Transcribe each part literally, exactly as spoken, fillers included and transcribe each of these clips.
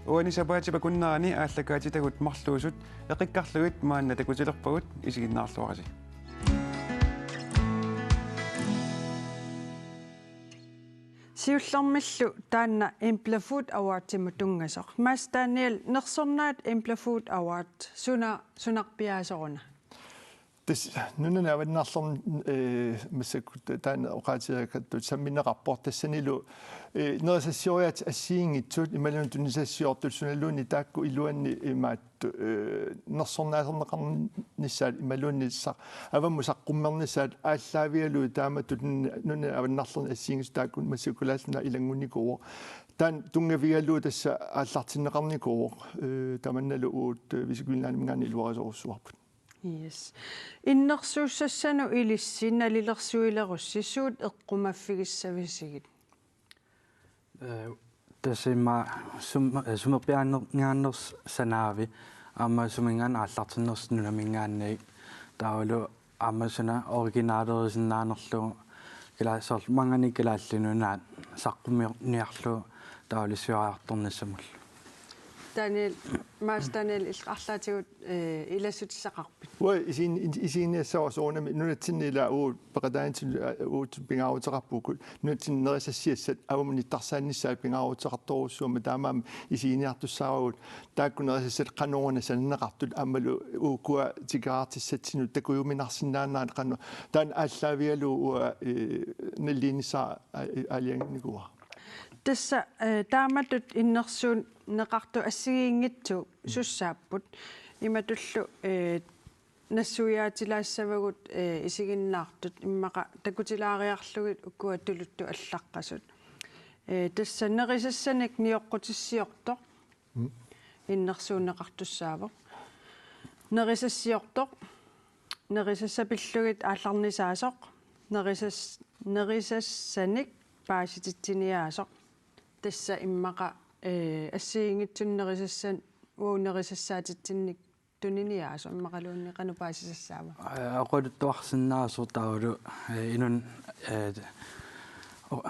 Uani sapaatip akunnerani aallakaatitagut marluusut eqikkarlugit maanna takutilerpagut, isiginnaarluarisi. Siullermillu taanna Embla Food Awardimut tunngasoq. Mads Daniel, nersornaat Embla Food Award suna, sunarpiaasoruna? Tassa nunani avannarlerni, eh, massakkut taanna oqaatigereerparput sammineqarpoq, tassanilu, eh, nerisassioriaatsip assigiinngitsut imaluunniit tunisassiortut sunaluunniit taakku iluanni imaat, eh, nersornaaserneqarnissaat imaluunniit sa-, avammut saqqummernissaat aallaavigalugit taamatut nunani avannarlerni assigiinngitsut taakku massakkut kalaallinut ilanngunnikuuvoq. Taanna tunngavigalugu tassa aallartinneqarnikuuvoq, eh, tamannalu uagut, eh, Visit Greenlandiminngaanniit iluarisorujussuuarput. Yes. Innersuussassanut ilissi nalilersuilerussi suut eqqumaffigissavisigit? Eh, tassa immaqa sum-, eh, sumerpiaanngaanneersoq sanaavi, aamma suminngaanniit aallartinnersoq nunaminngaanniit, taavalu aamma suna originaalerisinnaanerlugu, kila-, soorlu maanngaanniit Kalaallit Nunaat saqqummiorniarlugu taavalu siuariartornissamullu. Daniel, Mads Daniel, illit arlaatigut, eh, ilassutissaqarpit? Uanga isigin-, isiginiassavara soorunami nunatsinni ila uagut peqataanitsinnut, eh, uagut pingaaruteqarpugut. Nunatsinni nerisassiassat avammut nittarsaannissaat pingaaruteqartorujussuummat, taamaammat isiginiartussaavagut taakku nerisassat qanoruna sananeqartut aammalu ukua tikeraartissatsinnut takujuminarsinnaaneraat qanoq. Taanna aallaavigalugu uanga, eh, naliliinissara, eh, aalajangiunikuuara. Tassa, eh, taamatut innersuunneqartut assigiinngitsut sussaapput. Imatullu, eh, nassuiaatilaassavagut, eh, isiginnaartut immaqa takutilaariarlugit ukua tuluttut allaqqasut. Eh, tassa nerisassanik nioqqutissiortoq. Mm. Innersuunneqartussaavoq. Nerisassiortoq. Nerisassat pillugit aallarnisaasoq. Nerisas-, nerisassanik paasititsiniaasoq. Tassa immaqa, eh, assigiinngitsunik nerisassan-, uagut nerisassaatitsinnik tuniniaasoq immaqaluunniit qanoq paasisassaava? Eh, oqaluttuarsinnaasoq taavalu, eh, inunnut, eh, o-,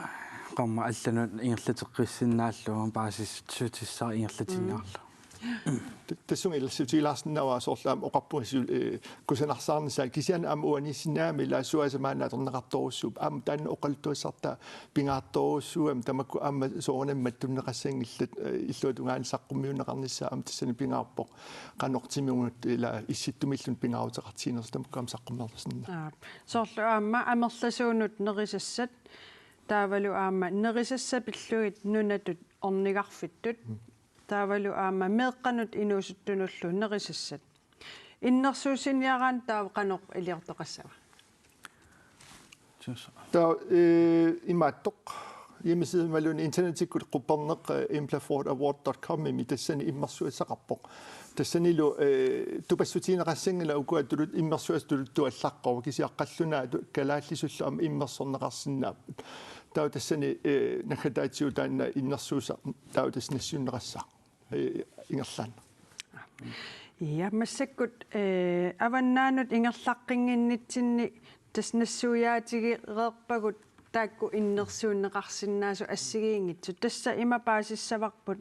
qaammat allanut ingerlateqqissinnaallugu paasissutissaq ingerlatinniarlugu. Mm. Ta-, tassunga ilassutigilaarsinnaavara soorlu aamma oqarpunga siul-, eh, kusanarsaarnissaa, kisianni aamma uaniissinnaagami ilaa suaasa maanna atorneqartorujussuupput. Aamma taanna oqaluttuassartaa pingaartorujussuugami, tamakku aamma soorunami mattunneqassanngillat, eh, illuatungaani saqqummiunneqarnissaa aamma tassani pingaarpoq. Qanoq timigut ila issittumilluunniit pingaaruteqartiginersoq tamakku aamma saqqummersinnaavoq. Aap. Soorlu aamma amerlasuunut nerisassat, taavalu aamma nerisassat pillugit nunatut ornigarfittut, mm, taavalu aamma meeqqanut inuusuttunullu nerisassat. Innersuussiniaraanni taava qanoq iliortoqassava? Taava, eh, imaattoq. Hjemmeside imaluunniit internetikkut qupperneq, eh, emblafoodaward dot com-imi tassani immersugassaqarpoq. Tassanilu, eh, tupassutigineqassanngilaq ukua tulut-, immersugassat tuluttut allaqqavoq, kisianni qallunaatut kalaallisullu aamma immersorneqarsinnaapput. Taava tassani, eh, naggataatigut taanna innersuussaq taava tassa nassiunneqassaaq, eh, ingerlaannaq. Ja, massakkut, eh, avannaanut ingerlaqqinnginnitsinni tassa nassuiaatigereerpagut taakku innersuunneqarsinnaasut assigiinngitsut. Tassa ima paasissavarput,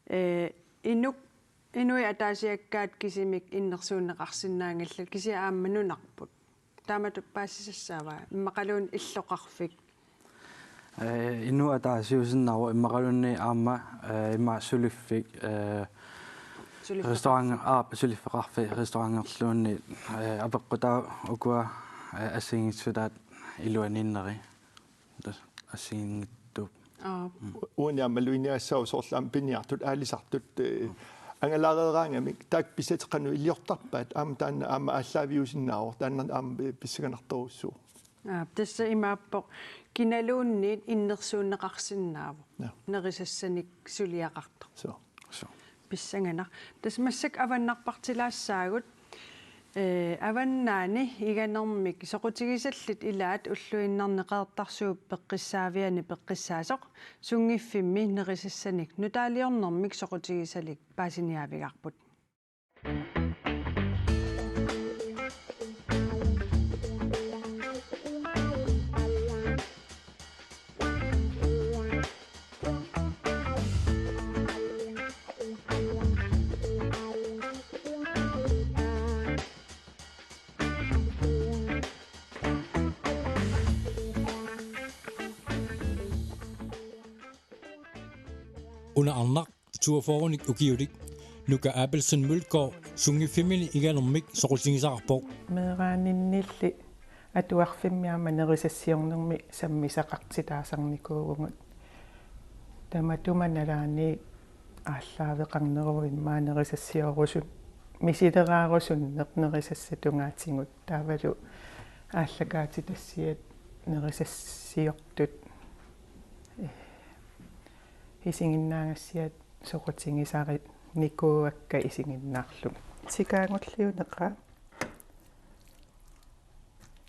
eh, inuk-, inuit ataasiakkaat kisimik innersuunneqarsinnaanngillat, kisianni aamma nunarput. Taamatut paasisassaava? Immaqaluunniit illoqarfik. Eh, inuit ataasiusinnaavoq immaqaluunniit aamma, eh, ima suliffik, eh, suliffeqarfik, restaurant, aap, suliffeqarfik, restauranterluunniit, eh, apeqqutaavoq ukua, eh, assigiinngitsutaat iluaniinneri. Tassa assigiinngitsuupput. Aap. Mm. U-, uani aamma malugineqassaaq soorlu aamma piniartut, aalisartut, eh, angalaareeraangamik, taakku pisatit qanoq iliortarpaat, aamma taanna aamma aallaaviusinnaavoq, taanna aamma, eh, pissanganartorujussuuvoq. Aap, tassa imaappoq kinaluunniit innersuunneqarsinnaavoq. Ja. Nerisassanik suliaqartoq. Suu. Suu. Pissanganaq. Tassa massakkut avannarpartilaassaagut. Eh, avannaani iganermik soqutigisallit ilaat ulluinnarni Qeqertarsuup Peqqissaaviani peqqissaasoq, sunngiffimmi nerisassanik nutaaliornermik soqutigisalik paasiniaavigaarput. Una arnaq toogfyrrenik ukiulik Nuka Abelsen Mølgaard sunngiffimmini iganermik soqutigisaqarpoq. Meeraaninnilli atuarfimmi aamma nerisassiornermi sammisaqartitaasarnikuuvugut. Tamatuma nalaani aallaaveqarneruvoq immaqa nerisassiorusut, misileraarusunneq nerisassat tungaatigut. Taavalu aallakaatitassiat nerisassiortut, eh, isiginnaagassiat soqutigisarinikuuakka isiginnaarlugit. Tikaagulliuneqaaq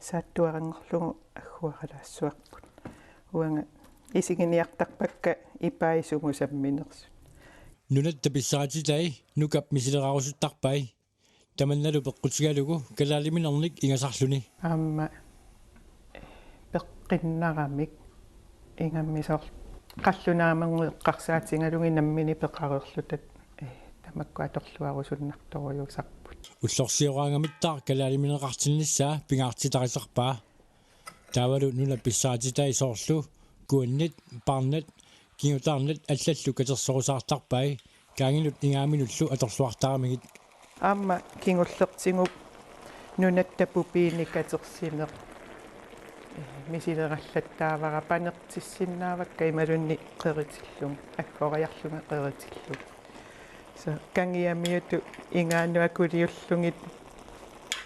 saattuaranngorlugu agguaralaassuarput. Uanga isiginiartarpakka ipai sumut samminersut. Nunatta pissarititaat Nukap misilerarusuttarpai. Tamannalu peqqutigalugu kalaaliminernik ingasarluni. Aamma peqqinnaramik ingammik soorlu qallunaamerngup eqqarsaatigalugit nammineq peqareerluta, eh, tamakku atorluarusunnartorujussuusarput. Ullorsioraangamittaaq kalaalimineqartinnissaa pingaartitarisarpaa. Taavalu nunap pissarititaat soorlu kuannit, parnat, kingutaarnat allallu katersorusaartarpai, kaanginut ingaaminullu atorluartaramigit. Aamma kingullertigut nunatta pupiinik katersineq misilerallattaavara, panertissinnaavakka imaluunniit qeritillugit, aggoriarlugit qeritillugit. Soorlu kangiamiutut ingaannut akuliullugit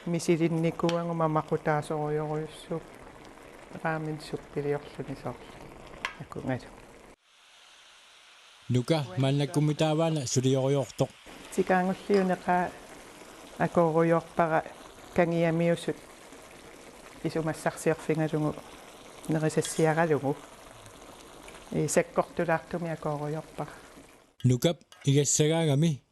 misilinnikuuagut mamaqutaasorujorujussuupput, raamini suppiliorluni soorlu akugalugu. Nuka maannakkummi taavaana suliorujortoq. Tikaagulliuneqaaq akoorujorpara kangiamiusut isumassarsiorfigalugu nerisassiaralugu. Ii, sakkortulaartumik akoorujorpara. Nukap igassagaagami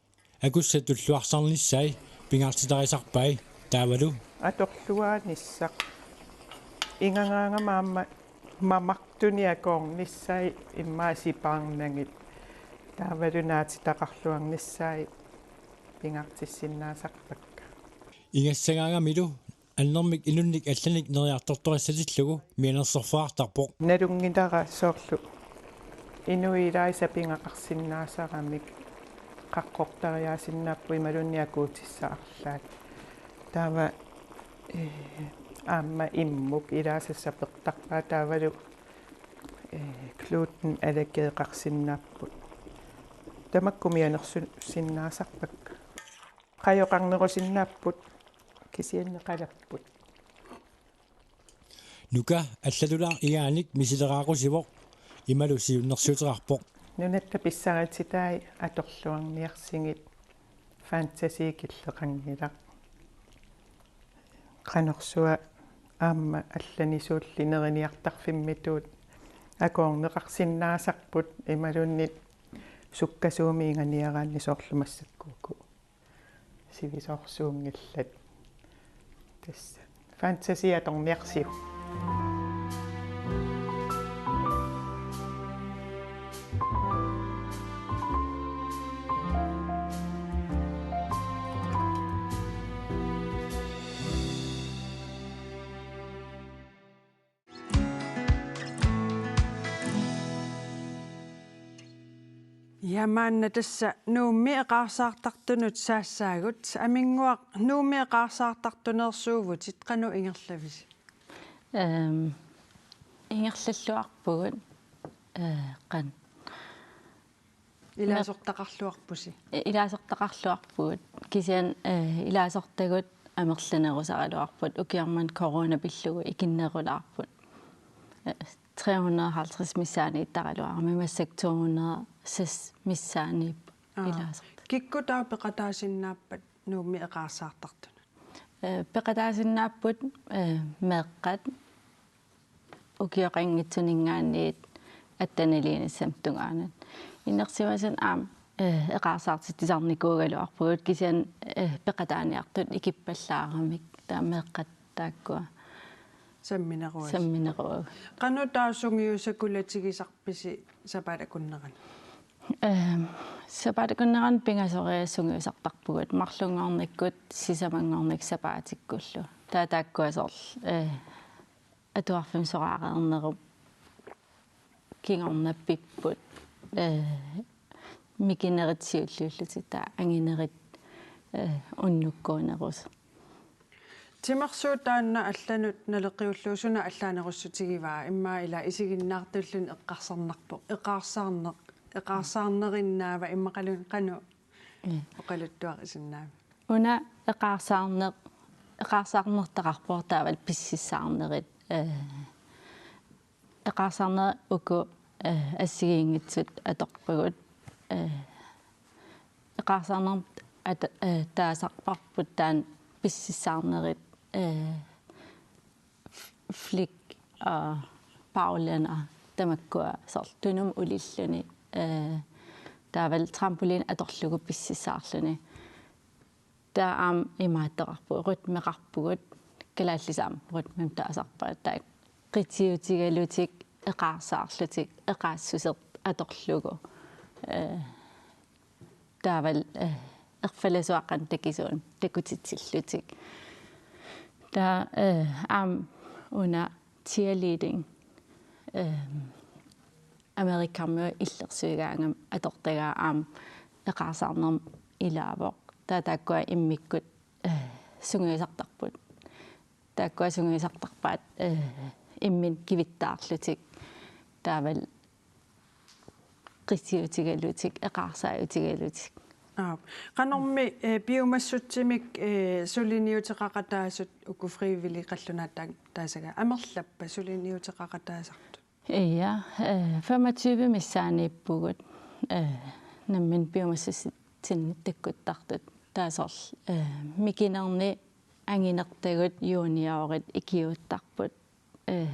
akussat tulluarsarnissai pingaartitarisarpai taavalu atorluaanissaq. Igagaagama aamma mamartunik akoornissai immaqa sipaarnagit. Taavalu naatitaqarluarnissai pingaartissinnaasarpakka. Igassagaagamilu annermik inunnik allanik neriartortorissatillugu mianersorfeqartarpoq. Nalunngilara soorlu inuit ilaasa pigaqarsinnaasaramik qaqqortariaasinnaapput imaluunniit akuutissat arlaat. Taava, eh, aamma immuk ilaasa sapertarpaa taavalu, eh, glutenallergeqarsinnaapput. Tamakku mianersusinnaasarpakka. Qajoqarnerusinnaapput, kisianni qalapput. Nuka allatulaaq igaanik misileraarusivoq imalu siunnersuuteqarpoq. Nunatta pissarititaat atorluarniarsigit fantasi killeqanngilaq. Qanorsuaq aamma allanisuulli neriniartarfimmitut akoorneqarsinnaasarput imaluunniit sukkasuumik inganiaraanni soorlu massakkut uku sivisoorsuunngillat. Tassa fantasi atorniarsiuk. Ja maanna tassa Nuummi eqaarsaartartunut saassaagut. Aminnguaq, Nuummi eqaarsaartartuneersuuvutit, qanoq ingerlavisi? Ehm, ingerlalluarpugut, eh, qan- Ilaasortaqarluarpusi? Ilaasortaqarluarpugut. Kisianni, eh, ilaasortagut amerlanerusaraluarput. Ukioq manna corona pillugu ikinnerulaarput. Eh, tre hundrede og halvtreds missaaniittaraluarami, massakkut to hundrede og seks missaaniippoq. Aa. Ilaasortaq. Kikkut taava peqataasinnaappat Nuummi eqaarsaartartunut? Eh, peqataasinnaapput, eh, meeqqat ukioqanngitsuninngaanniit atteniliinissamut tungaanut. Inersimasut aamma, eh, eqaarsaartitsisarnikuugaluarpugut kisianni, eh, peqataaniartut ikippallaaramik taava meeqqat taakkua sammineruagut. Sammineruagut. Qanoq taava sungiusaqulatigisarpisi sapaatip akunnerani? Ehm, sapaatip akunnerani pingasoriarluta sungiusartarpugut, marlunngornikkut sisamanngornikkut sapaatikkullu. Taava taakkua soorlu, eh, atuarfimmi soraareernerup kingorna pipput, eh, mikinerit siulliullutik taava anginerit, eh, unnukkuunerusut. Timersuut taanna allanut naleqqiullugu suna allaanerussutigivaa, immaqa ila isiginnaartulluni eqqarsarnarpoq, eqqarsarneq, eqqarsarnerinnaava immaqaluunniit qanoq, mm, oqaluttuarisinnaava? Una eqqarsarneq, eqqarsarnertaqarpoq taavalu pississaarnerit, eh, eqqarsarnerit uku, eh, assigiinngitsut atorpagut, eh, eqqarsarnermut at-, eh, taasarparput taanna pississaarnerit, eh, F-, Flick, eh, Paulina tamakkua soorlu tunumut ulilluni, eh, taavalu trampolini atorlugu pississaarluni. Taava aamma imaattoqarpugut, rytmeqarpugut, kalaallisut aamma rytmemik taasarpaat, taakku qitiutigalutik, eqaarsaarlutik, eqaassuseq atorlugu. Eh, taavalu, eh, erfalasuaqqanik takisuunik takutitsillutik. Taava, eh, aamma una cheerleading, eh, Amerikamiut illersuigaangama atortagaa aamma eqaarsaarnermut ilaavoq. Taava taakkua immikkut, eh, sungiusartarput. Taakkua sungiusartarpaat, eh, imminut kivittaarlutik. Taavalu qitiutigalutik, eqaarsaajutigalutik. Aap. Qanormi, eh, piumassutsimik, eh, suliniuteqaqataasut uku frivillige qallunaataat taasagaat? Amerlappa suliniuteqaqataasartut? Ja, eh, femogtyve missaaniippugut, eh, nammineq piumassutsinni takkuttartut. Taava soorlu, eh, mikinerni anginertagut juniorit ikiuuttarput. Eh,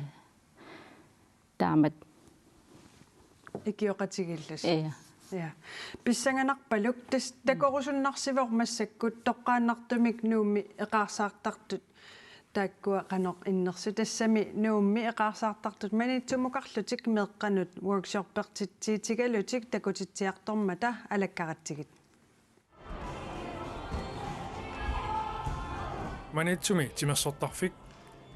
taamatut. Ikioqatigiillusi. Ja. Ja. Pissanganarpaluk, tassa takorusunnarsivoq massakkut toqqaannartumik Nuummi eqaarsaartartut taakkua qanoq innersut. Tassami Nuummi eqaarsaartartut Maniitsumukarlutik meeqqanut workshoppertitsiutigalutik takutitsiartormata alakkaratsigit. Maniitsumi timersortarfik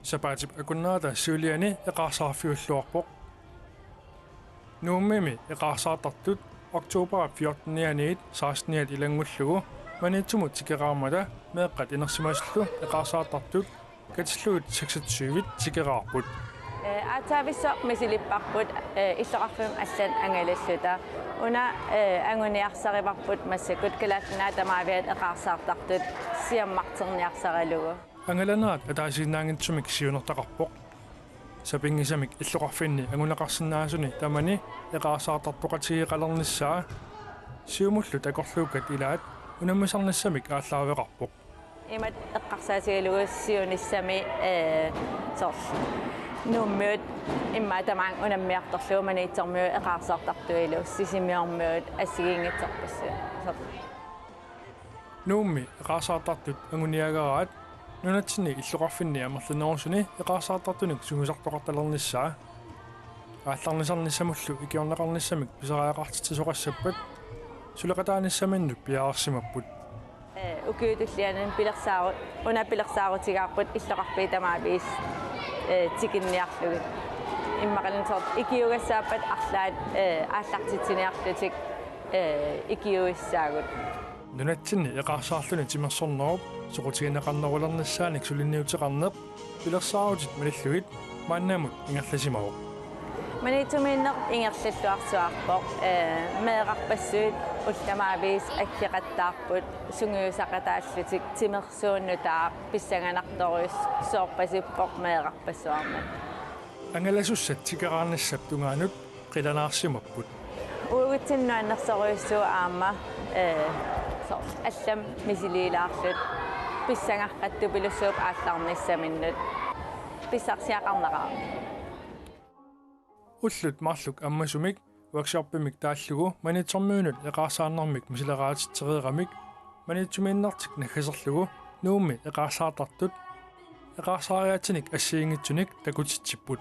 sapaatip akunnerata siuliani eqaarsaarfiulluarpoq. Nuummimi eqaarsaartartut oktober fjortenianiit seksteniat ilanngullugu Maniitsumut tikeraarmata meeqqat inersimasullu eqaarsaartartut katillugit seksogtyve tikeraarput. Eh, aatsaavissuaq misilipparput, eh, illoqarfimmut allanut angalalluta. Una, eh, anguniarsarivarput massakkut Kalaallit Nunaat tamaaviat eqaarsaartartut siammarterniarsaralugu. Angalanerat ataasiinnaanngitsumik siunertaqarpoq. Sapinngisamik illoqarfinni anguneqarsinnaasuni tamani eqaarsaartartoqatigeeqalernissaa Siumullu takorluukkat ilaat unammisarnissamik aallaaveqarpoq. Imatut eqqarsaatigalugu siunissami, eh, soorlu Nuummiut immaqa tamaanga unammiartorlugu Maniitsormiut eqaarsaartartuilu Sisimiormiut assigiinngitsorpassuit. Soorlu. Nuummi eqaarsaartartut anguniagaraat nunatsinni illoqarfinni amerlanerusuni eqaarsaartartunik sungiusartoqartalernissaa. Aallarnisarnissamullu ikiorneqarnissamik pisariaqartitsisoqassappat suleqataanissaminnut piareersimapput. Eh, ukiut tulliani pilersaaru-, una pilersaarutigaarput illoqarfiit tamaviisa, eh, tikinniarlugit. Immaqaluunniit soorlu ikiugassaappat arlaat, eh, aallartitsiniarlutik, eh, ikiuissaagut. Nunatsinni eqaarsaarluni timersornerup soqutigineqarnerulernissaanik suliniuteqarneq pilersaarutit malillugit maannamut ingerlasimavoq. Maniitsumiinneq ingerlalluarsuarpoq, eh, meerarpassuit ullut tamaviisa aggeqattaarput sungiusaqataallutik timersuut nutaaq pissanganartorujussuorpasippoq meerarpassuarnut. Angalasussat tikeraarnissap tungaanut qilanaarsimapput. Uagutsinnut nuannersorujussuuvoq aamma, eh, soorlu allamik misiliilaarlutik pissangarpassuit pilussuupput aallarnissaminnut pissarsiaqarnaqaaq. Ullut marluk ammasumik workshoppimik taallugu Maniitsormiunut eqaarsaarnermik misileraatitsereeramik Maniitsumiinnertik naggaserlugu Nuummi eqaarsaartartut eqaarsaariaatsinik assigiinngitsunik takutitsipput.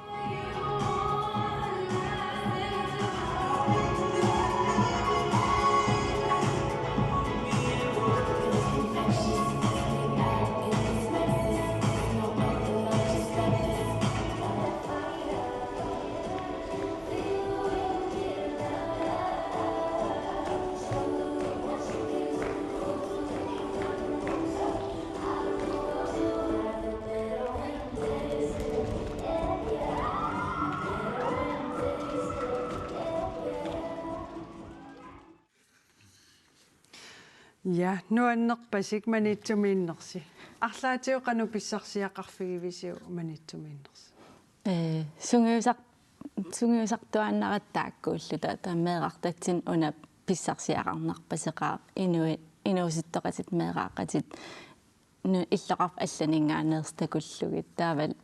Ja, nuannerpasik Maniitsumiinnersi. Arlaatigut qanoq pissarsiaqarfigivisiuk Maniitsumiinnersi? Ee, sungiusar-, sungiusartuaannaratta taakkuulluta, taava meerartatsinnut una pissarsiaqarnerpaseqaaq, inui-, inuusuttoqatit meeraqatit nu-, illoqarfik allaninngaanneersut takullugit, taavalu,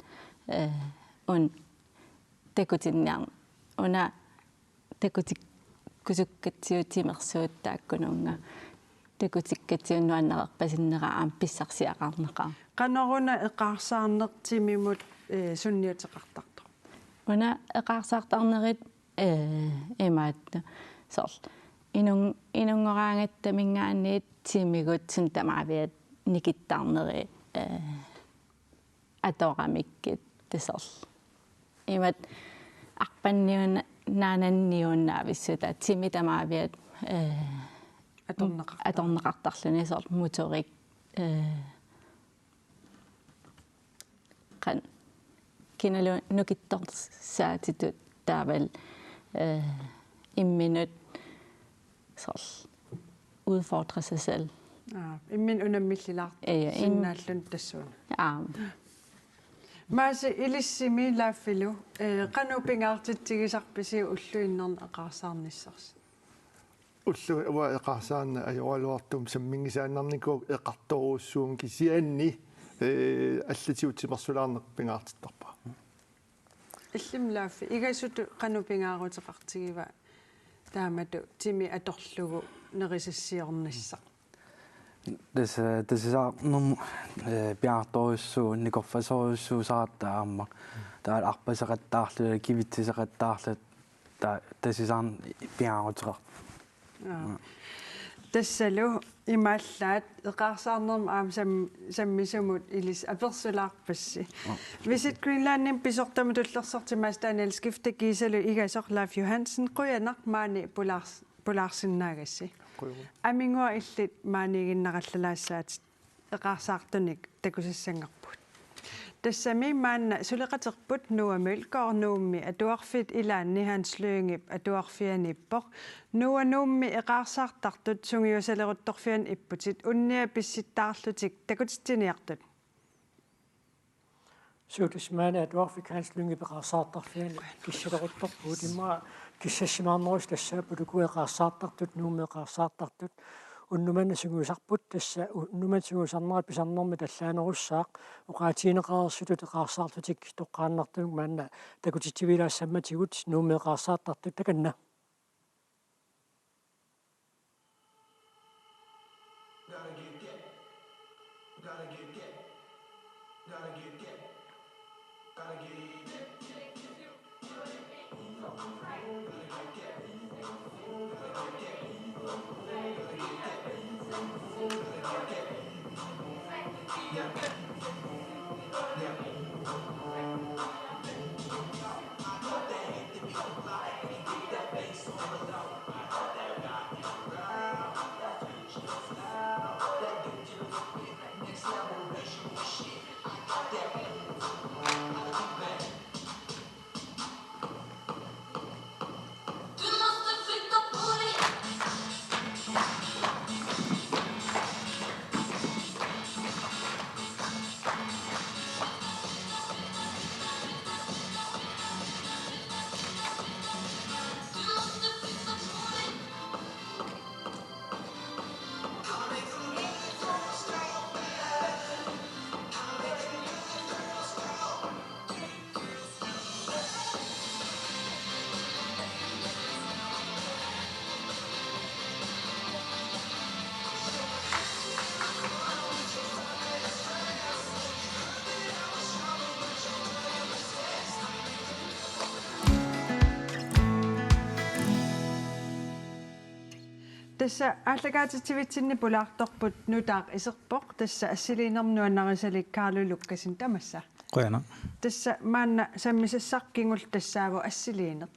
ee, una takutinniar-, una takutikkusukkatsigu timersuuttut taakkununnga takutikkatsigu nuannareerpasinnera aamma pissarsiaqarneqaaq. Qanoruna eqaarsaarneq timimut, ee, sunniuteqartartoq? Una eqaarsaartarnerit, ee, imaattoq soorlu inun-, inunngoraangattaminngaanniit timigut suut tamaaviat nikittarneri, ee, atoramikkit, tassa soorlu imaattoq arpanniuna-, naananniunnaavissuta timi tamaaviat, ee, Atorneqartar-, atorneqartarluni, soorlu motorik, ee, qan-, kinaluunniit nukittorsaatitut taavalu, ee, imminut soorlu udfordre sig selv. Aa, imminut unammillilaar-, ja, im-, sinnaalluni tassuuna. Aa. Maasi, ilissimi Laaffilu, ee, qanoq pingaartitsigisarpisiuk ulluinnarni eqaarsaarnissarsi? Ullumikkut eqaarsaarneq ajoraluartumik samminngisaannarnikuuvoq, eqartorujussuuvunga, kisianni, ee, allatigut timersulaarneq pingaartittarpara. Illimmi Laaffi, igasutut qanoq pingaaruteqartigiva taamatut timi atorlugu nerisassiornissaq? Tassa, tassa saarnum, ee, pingaartorujussuuvoq, nikorfasorujussuusaratta aamma. Taava arpaseqattaarluta, kivitsiseqattaarluta, ta-, tassa saarnum pingaaruteqartoq. Aa. Mm. Tassalu imaallaat eqaarsaarnermi aamma sam-, sammisumut ilissi apersulaarpassi. Mm. Visit Greenlandimi pisortamut tullersortit Maasi Daniel Skifte kiisalu igasoq Leif Johansen, qujanaq maani pulaars-, pulaarsinnaagassi. Qujanaq. Aminnguaq illit maaniiginnarallalaassaatit, eqaarsaartunik takusassanngorpugut. Tassami maanna suleqaterput Noah Mølgaard Nuummi atuarfiit ilaanni Hans Lyngep atuarfianiippoq. Noah Nuummi eqaarsaartartut sungiusaleruttorfiani ipputit unnia pissittaarlutik takutitsiniartut. Suu, tassa maani atuarfik Hans Lyngep eqaarsaartarfiani kissaleruttorpugut, immaqa kissassimaarnerusut tassaapput uku eqaarsaartartut, Nuummi eqaarsaartartut. Unnuk manna sungiusarput, tassa unnuk manna sungiusarnera pisarnermik tallaanerussaaq, oqaatigineqareersutut eqaarsaarlutik toqqaannartumik maanna takutitsivilaassammatigut Nuummi eqaarsaartartut, takanna. Tassa aallakaatitsivitsinni pulaartorput nutaaq iserpoq, tassa assiliinermut nuannarisalik Carlo Lukassen, tamassa. Qujanaq. Tassa maanna sammisassaq kingulleq tassaavoq assiliineq.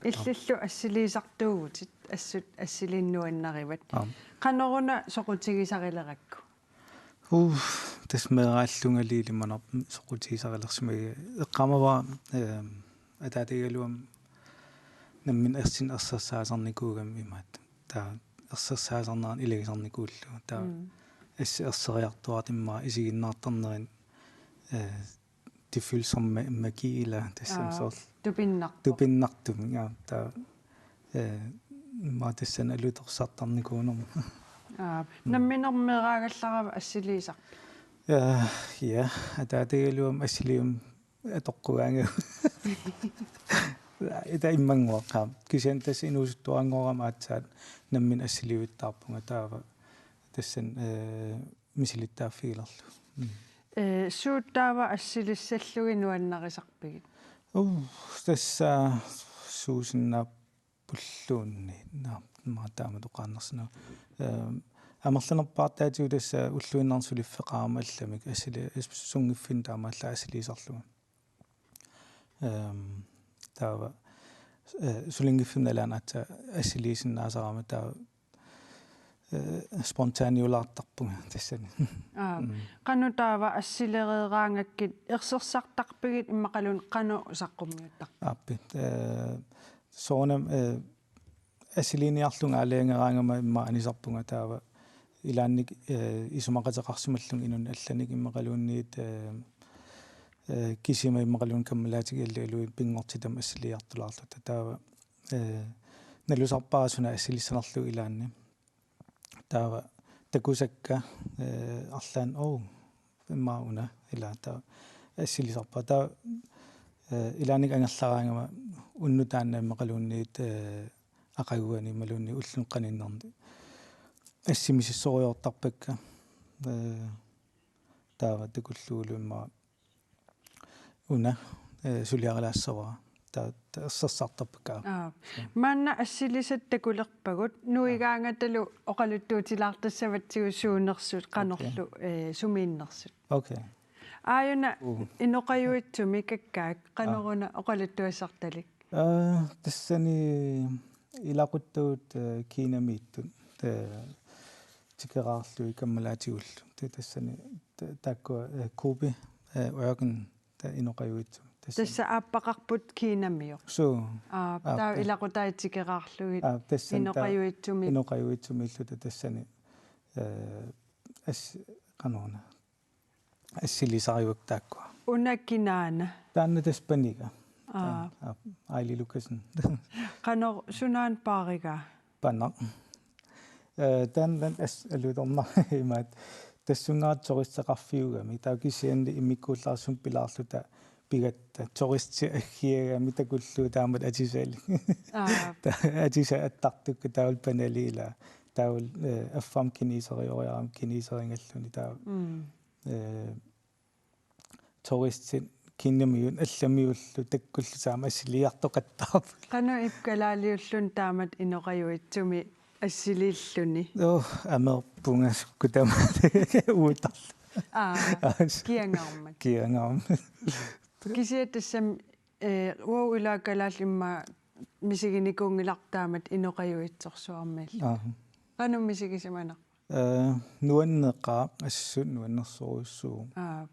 Illillu assiliisartuuvutit, assut assiliineq nuannarivat. Aap. Qanoruna soqutigisarilerakku? Uu, tassa meeraallungali ilimanarpoq soqutigisarilersimagama, eqqaamavara, ehm, ataatagaluami nammineq ersin-, ersissaasarnikuugami imaattoq. Taava ersersaasarnerat ilagisarnikuullugu. Taava Mm. assi erseriartuaartumik isiginnaartarnerit, eh, det føles som ma-, magi ilaa tassami Aa, soorlu tupinnarpoq. Tupinnartumik, ja, taava, eh, immaqa tassani alutorsartarnikuunerma. Aa, Mm. nammineq meeraagallaravit assiliisarpit? Ja, ja, ataatagaluamik assiliivimmi atoqqugaangakkit. Ita immannguaq. Kisianni tassa inuusuttuaranngorakkit aatsaat nammineq assiliivittaarpunga taava tassani, eh, misilittaaffigilerlugu. Mm. Eh, suut taava assilissallugit nuannarisarpigit? Uh, tassa suusinnaappulluunniit. Naa, immaqa taamatut oqaannarsinnaavoq. Ehm, amerlanerpaartaatigut tassa ulluinnarni suliffeqarama allamik assili-, as-, sunngiffinni taamaallaat assiliisarlunga. Ehm, taava, eh, sulinngiffinni nalaani aatsaat assiliisinnaasarama taava, eh, spontaniulaartarpunga tassani. Aa, Mm. qanoq taava assilereeraangakkit ersersartarpigit immaqaluunniit qanoq saqqummiuttarpit? Aappi, eh, soorunami, eh, assiliiniarlunga aalajangeraangama immaqa anisarpunga taava ilaanni, eh, isumaqateqarsimallunga inunnut allanik immaqaluunniit, eh, eh, kisima immaqaluunniit kammalaatigiallu pinngortitami assiliiartulaarluta taava, eh, nalusarpara suna assilissanerlugu ilaanni. Taava takusakka, eh, arlaannik, oo, immaqa una, ilaa taava assilisarpara. Taava, eh, ilaanni angerlaraangama unnuk taanna immaqaluunniit, eh, aqaguani imaluunniit ulluni qaninnerni assimisissorujoortarpakka. Eh, taava takullugulu immaqa una, eh, suliarilaassavara. Ta-, ta-, ersersartarpakka. Aa. Maanna assilisat takulerpagut, nuigaangatalu oqaluttuutilaartassavatsigut suunersut, qanorlu, Okay. eh, sumiinnersut. Okay. Aajuna Uh. inoqajuitsumik kakkaak, qanoruna oqaluttuassartalik? Aa, tassani ilaquttagut, eh, Kinamiittut, eh, tikeraarlugit kammalaatigullu. Te tassani ta-, taakkua, eh, Gobi, eh, ørken, ta inoqajuitsumik. Tassani. Tassa aappaqarput Kinamiuk. Suu. Aa, Aa, taava ta- ilaqutai tikeraarlugit Aa, tassani ta- inoqajuitsumik. Inoqajuitsumiilluta tassani, eh, as-, qanoruna. Assilisarivagut taakkua. Una kinaana? Taanna tassa paniga. Aa. Taanna, aa, Aili Lukassen. Qanoq sunaana paarigaa? Panaq. Eh, taanna as-, alutornaq imaattoq. Tassunga turisteqarfiugami. Taava kisianni immikkuullarissummik pilaarluta pigatta. Turistit aggiagamik takullugu taamatut atisalik. Aa. Ta-, atisat attartukkut taavalu panali ilaa. Taavalu, eh, affarmik kineserioriarami kineseringalluni taava. Mm. Eh, turistit Kinamiut allamiullu takkullutik aamma assiliiartoqattaarput. Qanoq ippa kalaaliulluni taamatut inoqajuitsumik assiliilluni? Joo, amerpunga sukkut tamaat uuttarluni. Aa, Aas. Kiangaarmat. Kiangaarmat. Kisianni tassami, eh, uagut ilaa kalaallit immaqa misiginikuunngilarput taamatut inoqajuitsorsuarmiilluta. Aa. Qanoq misigisimanerpa? Eh, nuanneqaaq, assut nuannersorujussuuvoq. Aa.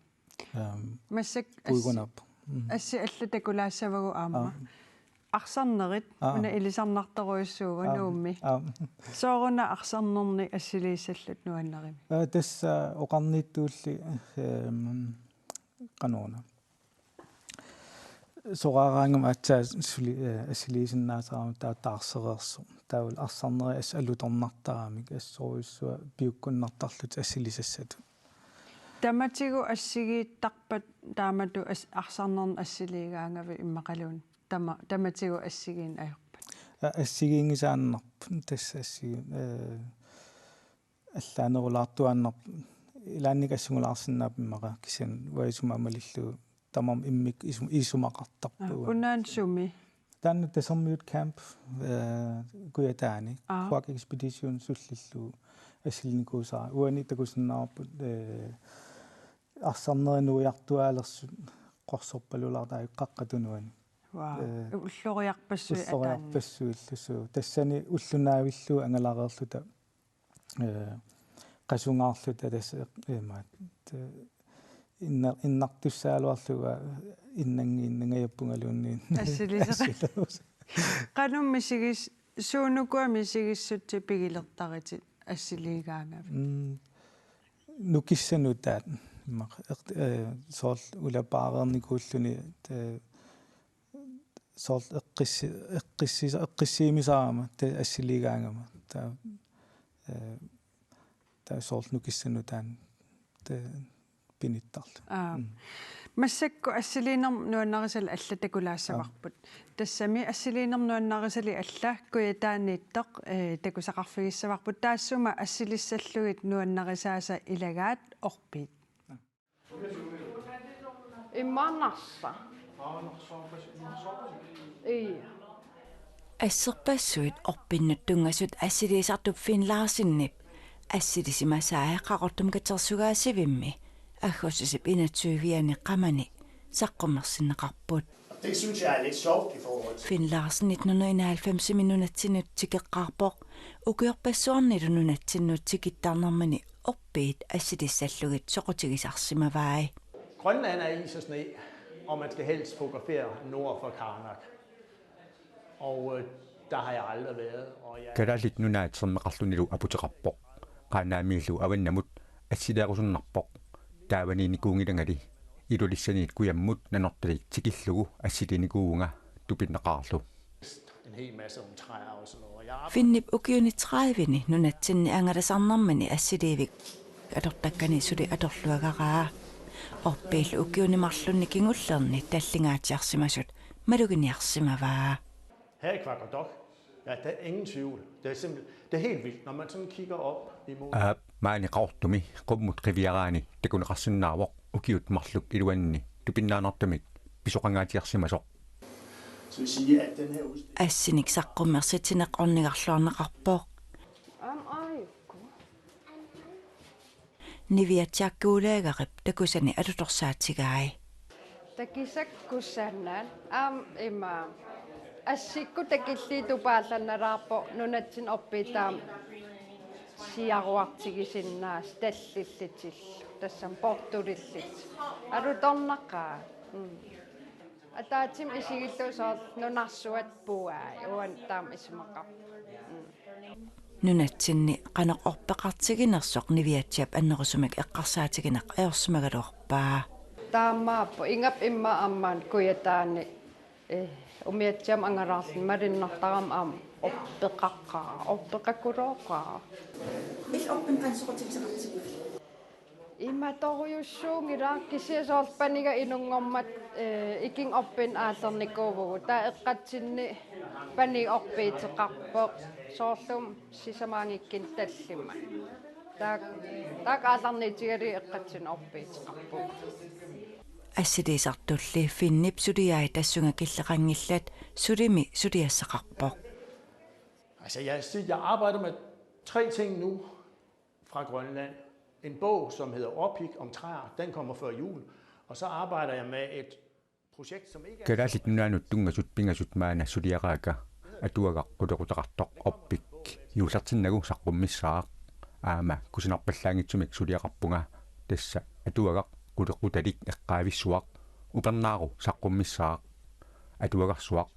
Ehm, Massakkut assi-, puigunap. Mm. Assi allat takulaassavagut aamma. Aa. Arsarnerit Aa. Una ilisarnartorujussuuvoq Aa. Nuummi. Aa. Sooruna arsarnernik assiliissallutit nuannarimik? Eh, tassa oqarniittuulli, ehm, qanoruna. Soraaraangama aatsaat suli, eh, assiliisinnaasarama taava taarsereersoq. Taavalu arsarnerit assut alutornartaramik assorujussuaq piukkunnartarlutik assilisassatut. Tamatigut assigiittarpat taamatut as-, arsarnernik assiliigaangavit immaqaluunniit tama-, tamatigut assigiinneq ajorpat? A-, assigiinngisaannarpoq tassa assigiin-, eh, allaanerulaartuaannarpoq ilaanni assingulaarsinnaapput immaqa kisianni uanga isuma malillugu tamarmik immikkut isum-, isumaqartarput. Aa, uanga. Unaana sumi? Taanna Tasermiut Camp, eh, Kujataani. Aa. Quebec Expedition sullillugu assilinikuusara. Uani takusinnaavarput, eh, arsarnerit nuiartuaalersut qorsorpalulaartut Qaqqat Tunuani. Wow. Eh, ulloriarpassuit ataanni. Ulloriarpassuillu suu. Tassani ulloq naavillugu angalareerluta eh, qasungaarluta tassa, eh, imaat, eh, inna-, innartussagaluarlugu innanngiinnangajappungaluunniit. Assiliseqat. Assiliseqat. Qanoq misigis-, suunukua misigissutsit pigilertaritit assiliigaangavit? Mm, nukissanut taat. Immaqa, eh, soorlu ulapaareernikuulluni, eh, soorlu eqqissi-, eqqissi-, eqqissiimisarama, taava assiliigaangama. Taava, eh, taava soorlu nukissanut taanna, taava pinittarlu. Aa. Mm. Massakkut assiliinermut nuannarisali allat takulaassavarput. Aa. Tassami assiliinermut nuannarisali allat Kujataaniittoq, eh, takusaqarfigissavarput. Taassuma assilissallugit nuannarisaasa ilagaat orpiit. Imaannarsa. Ii. Asserpassuit orpinnut tunngasut assiliisartup Finn Larsenip assilisimasai Qaqortumi katersugaasivimmi aggustip enogtyve-ani qamani saqqummersinneqarput. Det synes jeg er lidt sjovt i forhold til Finn Larsen nitten hundrede enoghalvfems-imi nunatsinnut tikeqqaarpoq, ukiorpassuarnilu nunatsinnut tikittarnermini orpiit assilissallugit soqutigisarsimavai. Grønland er is og sne, og man skal helst fotografere nord for Qaanaaq. Og øh, der har jeg aldrig været. Og jeg Kalaallit Nunaat sermeqarlunilu aputeqarpoq. Qaanaamiillu avannamut assiliarusunnarpoq. Taavaniinnikuunngilangali Ilulissaniit kujammut Nanortalik tikillugu assiliinikuuvunga tupinneqarlu. En hel masse om træer og sådan noget. Og jeg arbejder Finnip ukiuni tredive-ni nunatsinni angalasarnermini assiliivik atortakkani suli atorluagaraa. Orpiillu ukiuni marlunni kingullerni tallingaatsiarsimasut maluginiarsimavaa. Her i Qaqortoq, ja, der er ingen tvivl. Det er simpelthen, det er helt vildt, når man sådan kigger op imod Aap, maani Qaqortumi qummut qiviaraani takuneqarsinnaavoq ukiut marluk iluanni tupinnaannartumik pisoqangaatsiarsimasoq. Så vil sige, at den her udstilling Assinik saqqummersitsineq ornigarluarneqarpoq. Aamma aajukku. Niviatsiaq Kuulaagarip takusani alutorsaatigai. Takisakkussanaan aamma ima assikkut takilliit tupaallannalaarpoq nunatsinni orpiit taama siaruartigisinnaasut tallillutillu. Tassami portulillutik. Alutornaqaaq. Mm. Ataatsimut isigillugu soorlu nunarsuaq puai, uani taama isumaqarpoq. Mm. Nunatsinni qanoq orpeqartiginersoq Niviatsiap annerusumik eqqarsaatigineq ajorsimagaluarpaa. Taamaappoq, ingammik immaqa aamma Kujataani, eh, umiatsiamut angalaarluni malunnartarama aamma orpeqaqaaq, orpeqakulooqaaq. Illit orpinnut qanoq soqutigisaqartigiviuk? Imatorujussuunngilaq, kisianni soorlu paniga inunngormat, eh, ikinngorpin aallernikuuvugut. Taava eqqatsinni pani orpiiteqarpoq. Soorlumi sisamaanngikkunik tallimat. Taak-, taakku aallarniutigalugit eqqatsinni orpiiteqarpugut. Assiliisartulli Finnip suliai tassunga killeqanngillat sulimi suliassaqarpoq. Altså, jeg, jeg arbejder med tre ting nu. Fra Grønland. En bog, som hedder Orpik om træer, den kommer før jul. Og så arbejder jeg med et projekt, som ikke er Kalaallit Nunaannut tunngasut pingasut maanna suliaraakka atuagaq qulequtaqartoq Orpik juullertinnagu saqqummissaaq. Aamma kusanarpallaanngitsumik suliaqarpunga, tassa atuagaq qulequtalik eqqaavissuaq Upernaaru saqqummissaaq. Atuagarsuaq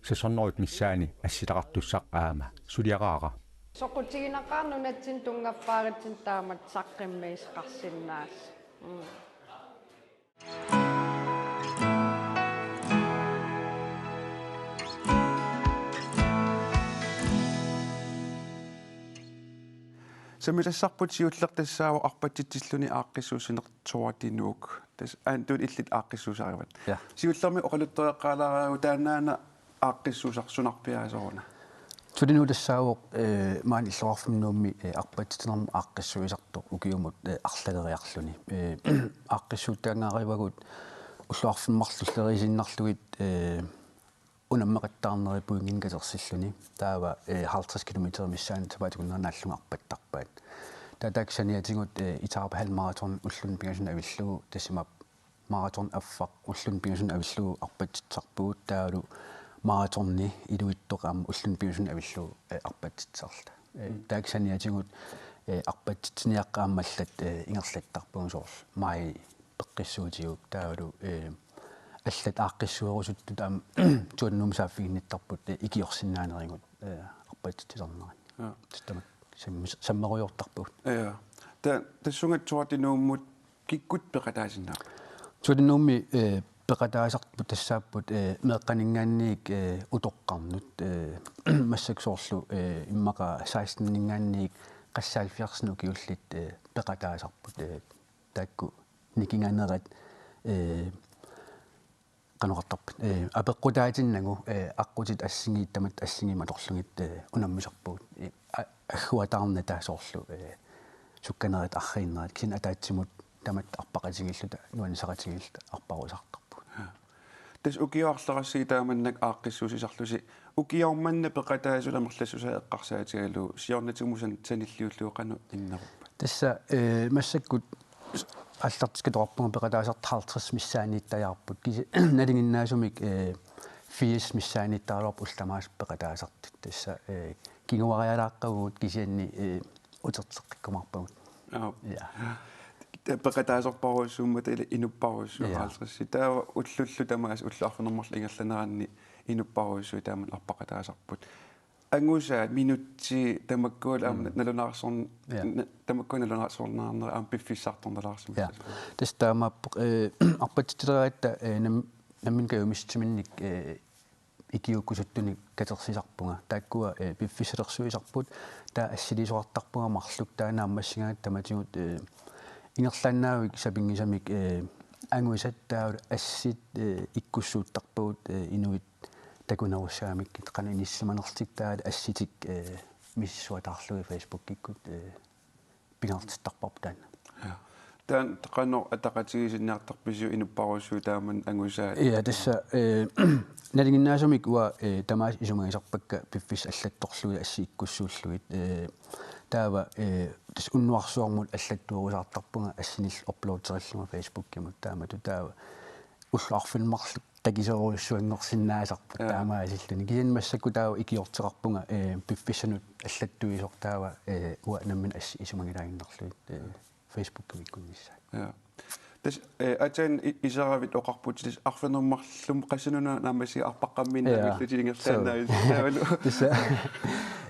seks hundrede missaani assitaqartussaq aamma suliaraara. Soqutiginaqaaq nunatsinni tunngaffaaritsinnut taamatut saqqummiisoqarsinnaallugu. Mm. Sammisassarput siulleq tassaavoq arpatsitsilluni aaqqissuussineq Tora de Nuuk. Tassa Anton illit aaqqissuusarivat. Ja. Siullermik oqaluttuaqqaalaariaruk taannaana aaqqissuusarsunarpiaasoruna. Tora de Nuuk tassaavoq, eh, maani illoqarfimmi Nuummi, eh, arpatsitsinermut aaqqissuisartoq ukiumut, eh, arlaleriarluni. Eh, aaqqissuuttaangaarivagut ullut arfineq-marluk ulleriisiinnarlugit, eh, unammeqattaarneri pointinik katersilluni. Taava, eh, halvtreds kilometer missaani sapaatip akunnera naallunga arpattarpaat. Taava taakku saniatigut, eh, etape halvmaraton ulluni pingasuni avillugu, tassami maraton affaq ulluni pingasuni avillugu arpatsitsisarpugut, taavalu maratoni iluitsoq aamma ulluni pingasuni avillugu, eh, arpatsitsisarluta. Eh, mm, taakku saniatigut, eh, arpatsitsiniaqqat aamma allat, eh, ingerlattarpagut soorlu maj peqqissuutigut taavalu, eh, allat aaqqissuerusuttut aamma Tora de Nuummi saaffiginnittarput, eh, ikiorsinnaanerigut, eh, apeqqutitsilernerani. Ja. Tamakku sammis-, sammerujoortarpagut. Ja. Ta-, tassunga Tuatinuummut kikkut peqataasinnaapput? Tuatinuummi, eh, peqataasarput tassaapput, eh, meeqqaninngaanniit, eh, utoqqarnut, eh, massakkut soorlu, eh, immaqa seksten-inngaanniit qassit halvfjerdsinut ukiullit, eh, peqataasarput, eh, taakku nikinganerat, eh, qanoq oqartarput, eh, apeqqutaatinnagu, eh, aqqutit assingi tamatta assingi atorlugit, eh, unammisarpugut. Eh, a-, agguataarnata soorlu, eh, sukkanerit arriinnerit kisianni ataatsimut tamatta arpaqatigiilluta nuannisaqatigiilluta arparuusaartarpugut. Tassa ukioq arlaqarluni taamannak aaqqissuussisarlusi, ukioq manna peqataasut amerlassusaat eqqarsaatigalugu siornatimut san-, sanilliullugu qanoq inneruppat? Tassa, eh, massakkut aallartikkatorpunga peqataasartut halvtreds missaanniittajaarput. Kisi-, nalinginnaasumik, eh, firs missaanniittaraluarput ullut tamaasa peqataasartut. Tassa, eh, kinguarialaaqqavugut kisianni, eh, uterteqqikkumaarpagut. Aap. Ja. Peqataasorparujussuummata ilaa inupparujussuuvoq. Ja. Halvtreds. Taava ullullu tamaasa ullut arfineq-marluk ingerlaneranni inupparujussuit taama arpaqataasarput. Angusaat, minutsit, tamakkualu aamma, mm, nalunaarsorn-, ja, na-, tamakkua nalunaarsorneqarnerat aamma piffissartornalaarsimassaaq. Ja. Tassa taamaappoq, eh, arpatitsileratta, eh, nam-, nammineq kajumissutsiminnik, eh, ikiuukkusuttunik katersisarpunga. Taakkua, eh, piffissalersuisarput, taava assiliisoqartarpunga marluk taanna naammassigaangatta tamatigut, eh, ingerlaannavik sapinngisamik, eh, angusat taavalu assit, eh, ikkussuuttarpagut, eh, inuit takunerussagamikkit qanoq inissisimanerlutik taavalu assitik, eh, misissuataarlugit Facebookikkut, eh, pingaartittarparput taanna. Ja. Taanna qanoq ataqatigiissinniartarpisiuk inupparujussuit taama angusaat? Ja, tassa, eh, nalinginnaasumik uanga, eh, tamaasa isumagisarpakka piffissaq allattorlugit assit ikkussuullugit. Eh, taava, eh, tassa unnuarsuarmut allattuerusaartarpunga assinillu uploaderillunga Facebookimut taamatut taava ullut arfineq-marluk takisoorujussuanngorsinnaasarput, ja, taamaasilluni. Kisianni massakkut taava ikiorteqarpunga, eh, piffissanut allattuisoq taava, eh, uanga nammineq assit isumagilaaginnarlugit, eh, Facebookimi ikkunnissaat. Ja. Tassa, eh, ataani i-, iseravit oqarputit tassa arfineq-marluk qassinut naammassigaat arpaqqammiinnavillutik, ja, ingerlaannavillugit taavalu. Tassa,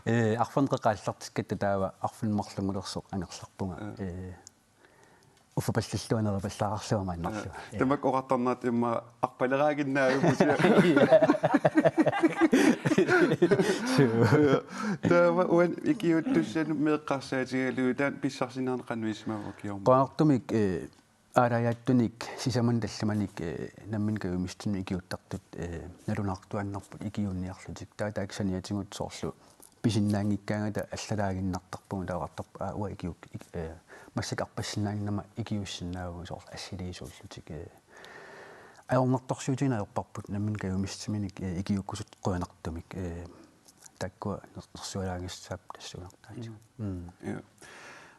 eh, arfineq-qeqqa aallartikkatta taava arfineq-marlunngulersoq angerlarpunga. Ja. Eh, Uffa pallillugu neripallaarlunga maannarlunga. Ja. Tamakku oqartarnerat immaqa arpaleraaginnaavipput. Suu. Ja. Taava uani ikiuuttussanut eqqarsaatigalugu taanna pissarsinermi qanoq isumaqarpoq ukioq manna? Qujanartumik, eh, aalajaattunik sisamannik tallimanik, eh, nammineq kajumissutsiminnik ikiuuttartut, eh, nalunaartuaannarput ikiuunniarlutik. Taava taakku saniatigut soorlu pisinnaanngikkaangata allalaaginnartarpugut, taava oqartarput, aa, uanga ikiuk-, ik-, eh, massakkut arpassinnaannginnama ikiuussinnaavagut soorlu assiliisuullutik, eh. Ajornartorsiutigineq ajorparput nammineq kajumissutsiminnik, eh, ikiuukkusuttoq qujanartumik, eh, taakkua ner-, nersualaangissaapput tassuunartaatigut. Mm. Mm. Ja.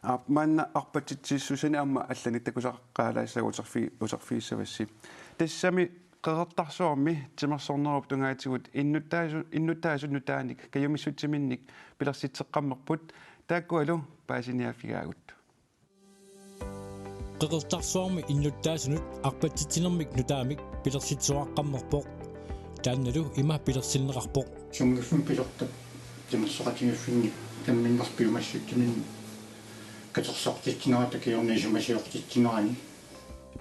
Aap, maanna arpatitsissussani aamma allanik takusaqaalaassaanga uterfi-, uterfigissavassi. Tassami Qeqertarsuarmi timersornerup tungaatigut innuttaasu-, innuttaasut nutaanik kajumissutsiminnik pilersitseqqammerput, taakkualu paasiniaaffigaagut. Qeqertarsuarmi innuttaasunut arpatitsinermik nutaamik pilersitsisoqaqqammerpoq. Taannalu ima pilersinneqarpoq. Sungiuffimmi pisortat timersoqatigiiffinni namminneq piumassutsiminnik katersortitsinerata kingorna isumasiortitsinerani.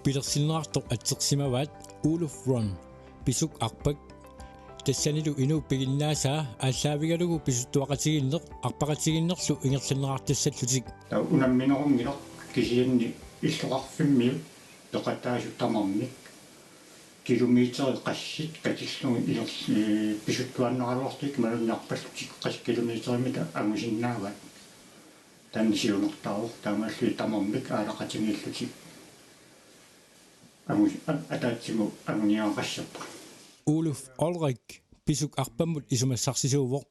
Pilersinneqartoq atsersimavaat Uluf Run, Pisuk Arpak. Tassanilu inuup piginnaasaa aallaavigalugu pisuttuaqatigiinneq arpaqatigiinnerlu ingerlanneqartassallutik. Taava unamminerunngilaq kisianni illoqarfimmiut peqataasut tamarmik kilometerit qassit katillugit iler-, eh, pisuttuaannaraluartut imaluunniit arpallutik qassit kilometerimita angusinnaavaat. Taanna siunertaavoq, taamaalilluni tamarmik aalaqatigiillutik angus-, a-, ataatsimut anguniagaqassapput. Uluf Olrik Pisuk Arpammut isumassarsisuuvoq.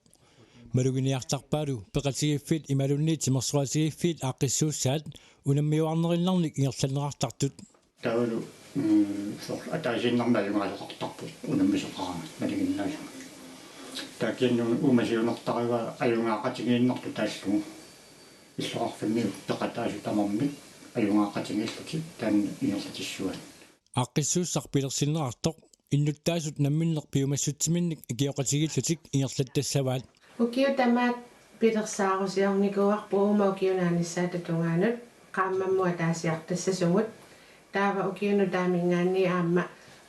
Maluginiartarpaalu peqatigiiffiit imaluunniit timersoqatigiiffiit aaqqissuussaat unammiuarnerinnarnik ingerlanneqartartut. Taavalu, mm, soorlu ataasiinnarmik ajugaasoqartarput unammisoqaraangat nalinginnaasumik. Taava kisianni uuma siunertaraara ajugaaqatigiinnertut taallugu illoqarfimmiut peqataasut tamarmik ajugaaqatigiillutik taanna ingerlatissuaat. Aaqqissuussaq pilersinneqartoq innuttaasut namminneq piumassutsiminnik ikioqatigiillutik ingerlattassavaat. Ukiut tamaat pilersaarusiornikuuarput uuma ukiup naanissaata tungaanut qaammammut ataasiartassasumut, taava ukiup nutaaminngaanniit aamma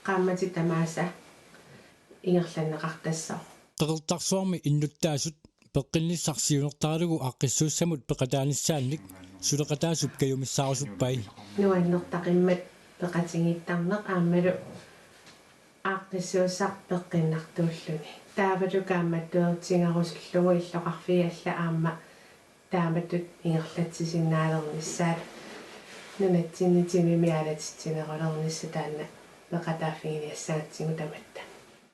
qaammatit tamaasa ingerlanneqartassooq. Qeqertarsuarmi innuttaasut peqqinnissaq siunertaralugu aaqqissuussamut peqataanissaannik suleqataasup kajumissaarusuppai. Nuannertaqimmat peqatigiittarneq aammalu aaqqissuussaq peqqinnartuulluni. Taavalu kaammattuutigerusullugu illoqarfiit allat aamma taamatut ingerlatsisinnaalernissaat nunatsinni timimi aalatitsinerulernissaq taanna peqataaffiginiassagatsigu tamatta.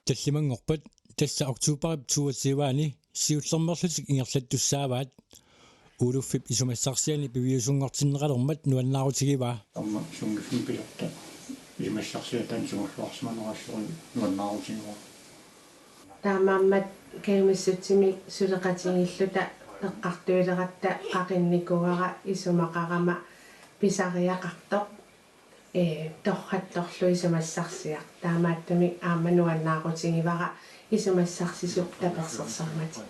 Tallimanngorpat tassa oktoberip toogtyve-ani siullermeerlutik ingerlattussaavaat. Uuluffip isumassarsiani piviusunngortinneqalermat nuannaarutigivaa. Aamma sunngiffimmik pisortat isumassarsiat taanna sumulluarsimanerassuarnik nuannaarutigivaa. Taamaammat kajumissutsimik suleqatigiilluta eqqartuileratta qaqinnikuuara isumaqarama pisariaqartoq, ee, torrattorlu isumassarsiaq. Taamaattumik aamma nuannaarutigivara isumassarsisup tapersersormatik.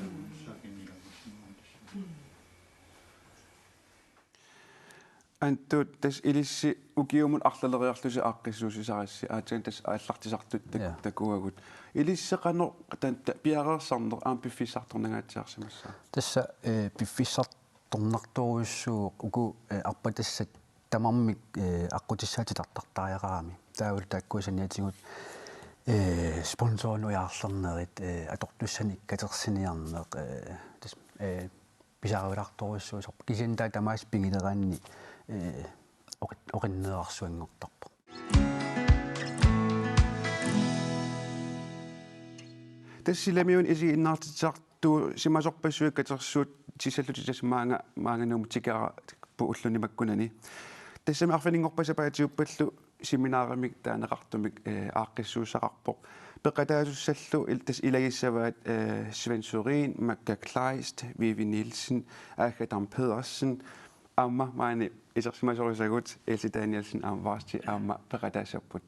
Antut, tassa ilissi ukiumut arlaleriarlusi aaqqissuussisarassi, aatsaat tassa aallartisartut tak-, Ja. takuagut. Ilissi qanoq tan-, ta-, piareersarneq aamma piffissartornangaatsiarsimassaaq? Tassa, eh, piffissartornartorujussuuvoq uku, eh, arpatassat tamarmik, eh, aqqutissaat titartartariaqarami. Taavalu taakkua saniatigut, eh, sponsorinut ujaarlernerit, eh, atortussanik katersiniarneq, eh, tassa, eh, pisariuartorujussuusorput. Kisianni taava tamaasa pigileraanni, eh, oqit-, oqinnerarsuanngortarpoq. Tassa silamiuni isiginnaartitsisartuusimasorpassuit katersuutissallugit tassa maanga, maanga Nuummut tikeraarput ulluni makkunani. Tassami arfininngorpat sapaatiuppallu seminarimik taaneqartumik, eh, aaqqissuussaqarpoq. Peqataasussallu il-, tassa ilagissavaat, eh, Svend Sørin, Makka Kleist, Vivi Nielsen, Agatha Dam Pedersen, aamma maani isersimasorisagut Else Danielsen aamma Vaarsti aamma peqataassapput.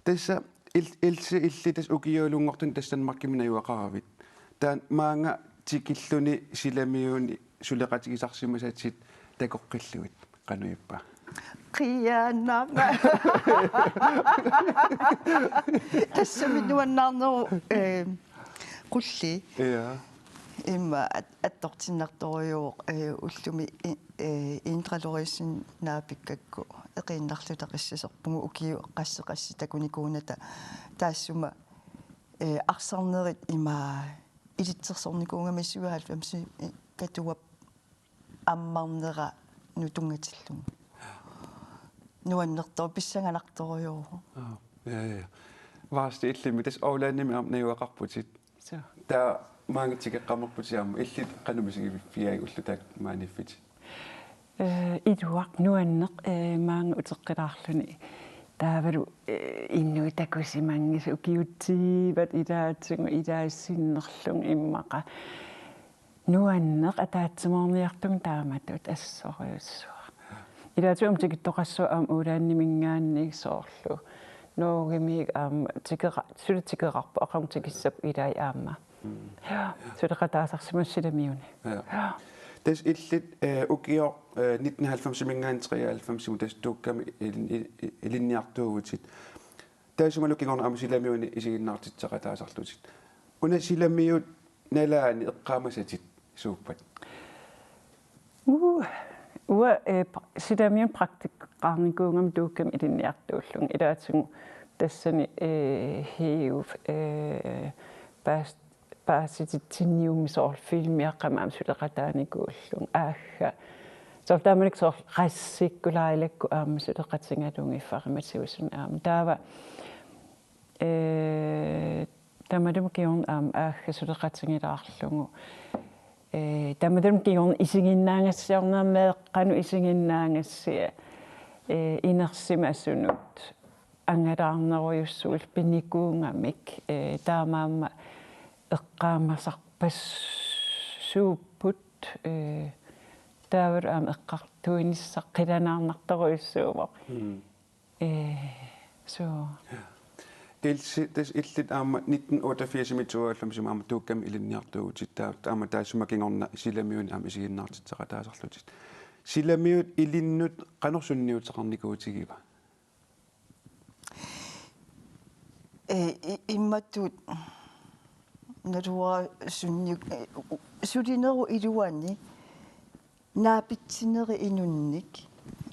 Tassa il-, Else, illit tassa ukiualunngortuni tassa Danmarkimi najugaqaravit. Taanna maanga tikilluni silamiuni suleqatigisarsimasatit takoqqillugit qanoq ippa? Qiiaannarma. Tassami nuannaarnerup, eh, qulli. Ja. Immaqa at-, attortinnartorujuuvoq, eh, ullumi i-, eh, Indre Lorisen naapikkakku eqiinnarluta qissaserpugut ukiut qassit qassit takunikuunnata taassuma, eh, arsarnerit ima ilitsersornikuugami syvoghalvfems Katuap ammarnera nutungatillugu. Nuannertoq pissanganartorujuuvoq. Aa, ja, ja. Vaarsti, illimmi tassa Ålandimi aamma najugaqarputit. Suu. Taava maanga tikeqqammerputit aamma, illit qanoq misigiffigaagit ullut taakku maaniiffitit? Eh, iluaq nuanneq, eh, maanga uteqqilaarluni. Taavalu, eh, inuit takusimanngisut ukiut tyvet ilaatigut ilaassinnerlugit immaqa. Nuanneq ataatsimoorniartugut taamatut assorujussuaq. Ilaatigut aamma tikittoqassaaq aamma Ålandiminngaanniit soorlu. Norgemiit aamma tikera-, suli tikeqarpoq aqagu tikissapput ilai aamma. Mm. Ja, suleqataasarsimasoq silamiuni. Ja. Ja. Tassa illit, eh, ukioq, eh, nitten halvfemsiminngaanniit treoghalvfemsimut tassa Tuukkami ilin-, i-, i-, ilinniartuuvutit. Taassumalu kingorna aamma silamiuni isiginnaartitseqataasarlutit. Una silamiut nalaani eqqaamasatit suuppat? Uu, uanga, eh, pra-, silamiuni praktikkeqqaarnikuugama Tuukkami ilinniartuullunga. Ilaatigut tassani, eh, hiuv, eh, paas-, paasititsinniummi soorlu filmiaqqami aamma suleqataanikuullunga. Aagga. Soorlu taamanikkut soorlu qassikkut lailakku aamma suleqatigalugit Farimatsuusun aamma. Taava, eh, tamatuma kingorna aamma aagga suleqatigilaarlugu. Eh, tamatuma kingorna isiginnaagassiornermi meeqqanut isiginnaagassia, eh, inersimasunut angalaarnerujussuulluta pinikuugamik, eh, taamaammat eqqaamasarpassuupput, eh, taavalu aamma eqqartuinissaq qilanaarnartorujussuuvoq. Mm. Eh, suu. Ja. Ilse, tassa illit aamma nitten otteogfirsimi tooghalvfemsimi aamma Tuukkami ilinniartuuvutit, taava aamma taassuma kingorna Silamiuni aamma isiginnaartitseqataasarlutit. Silamiut ilinnut qanoq sunniuteqarnikuutigiva? Ee, i-, imatut naluara sunniu-, ee, u-, sulinerup iluani naapitsineri inunnik,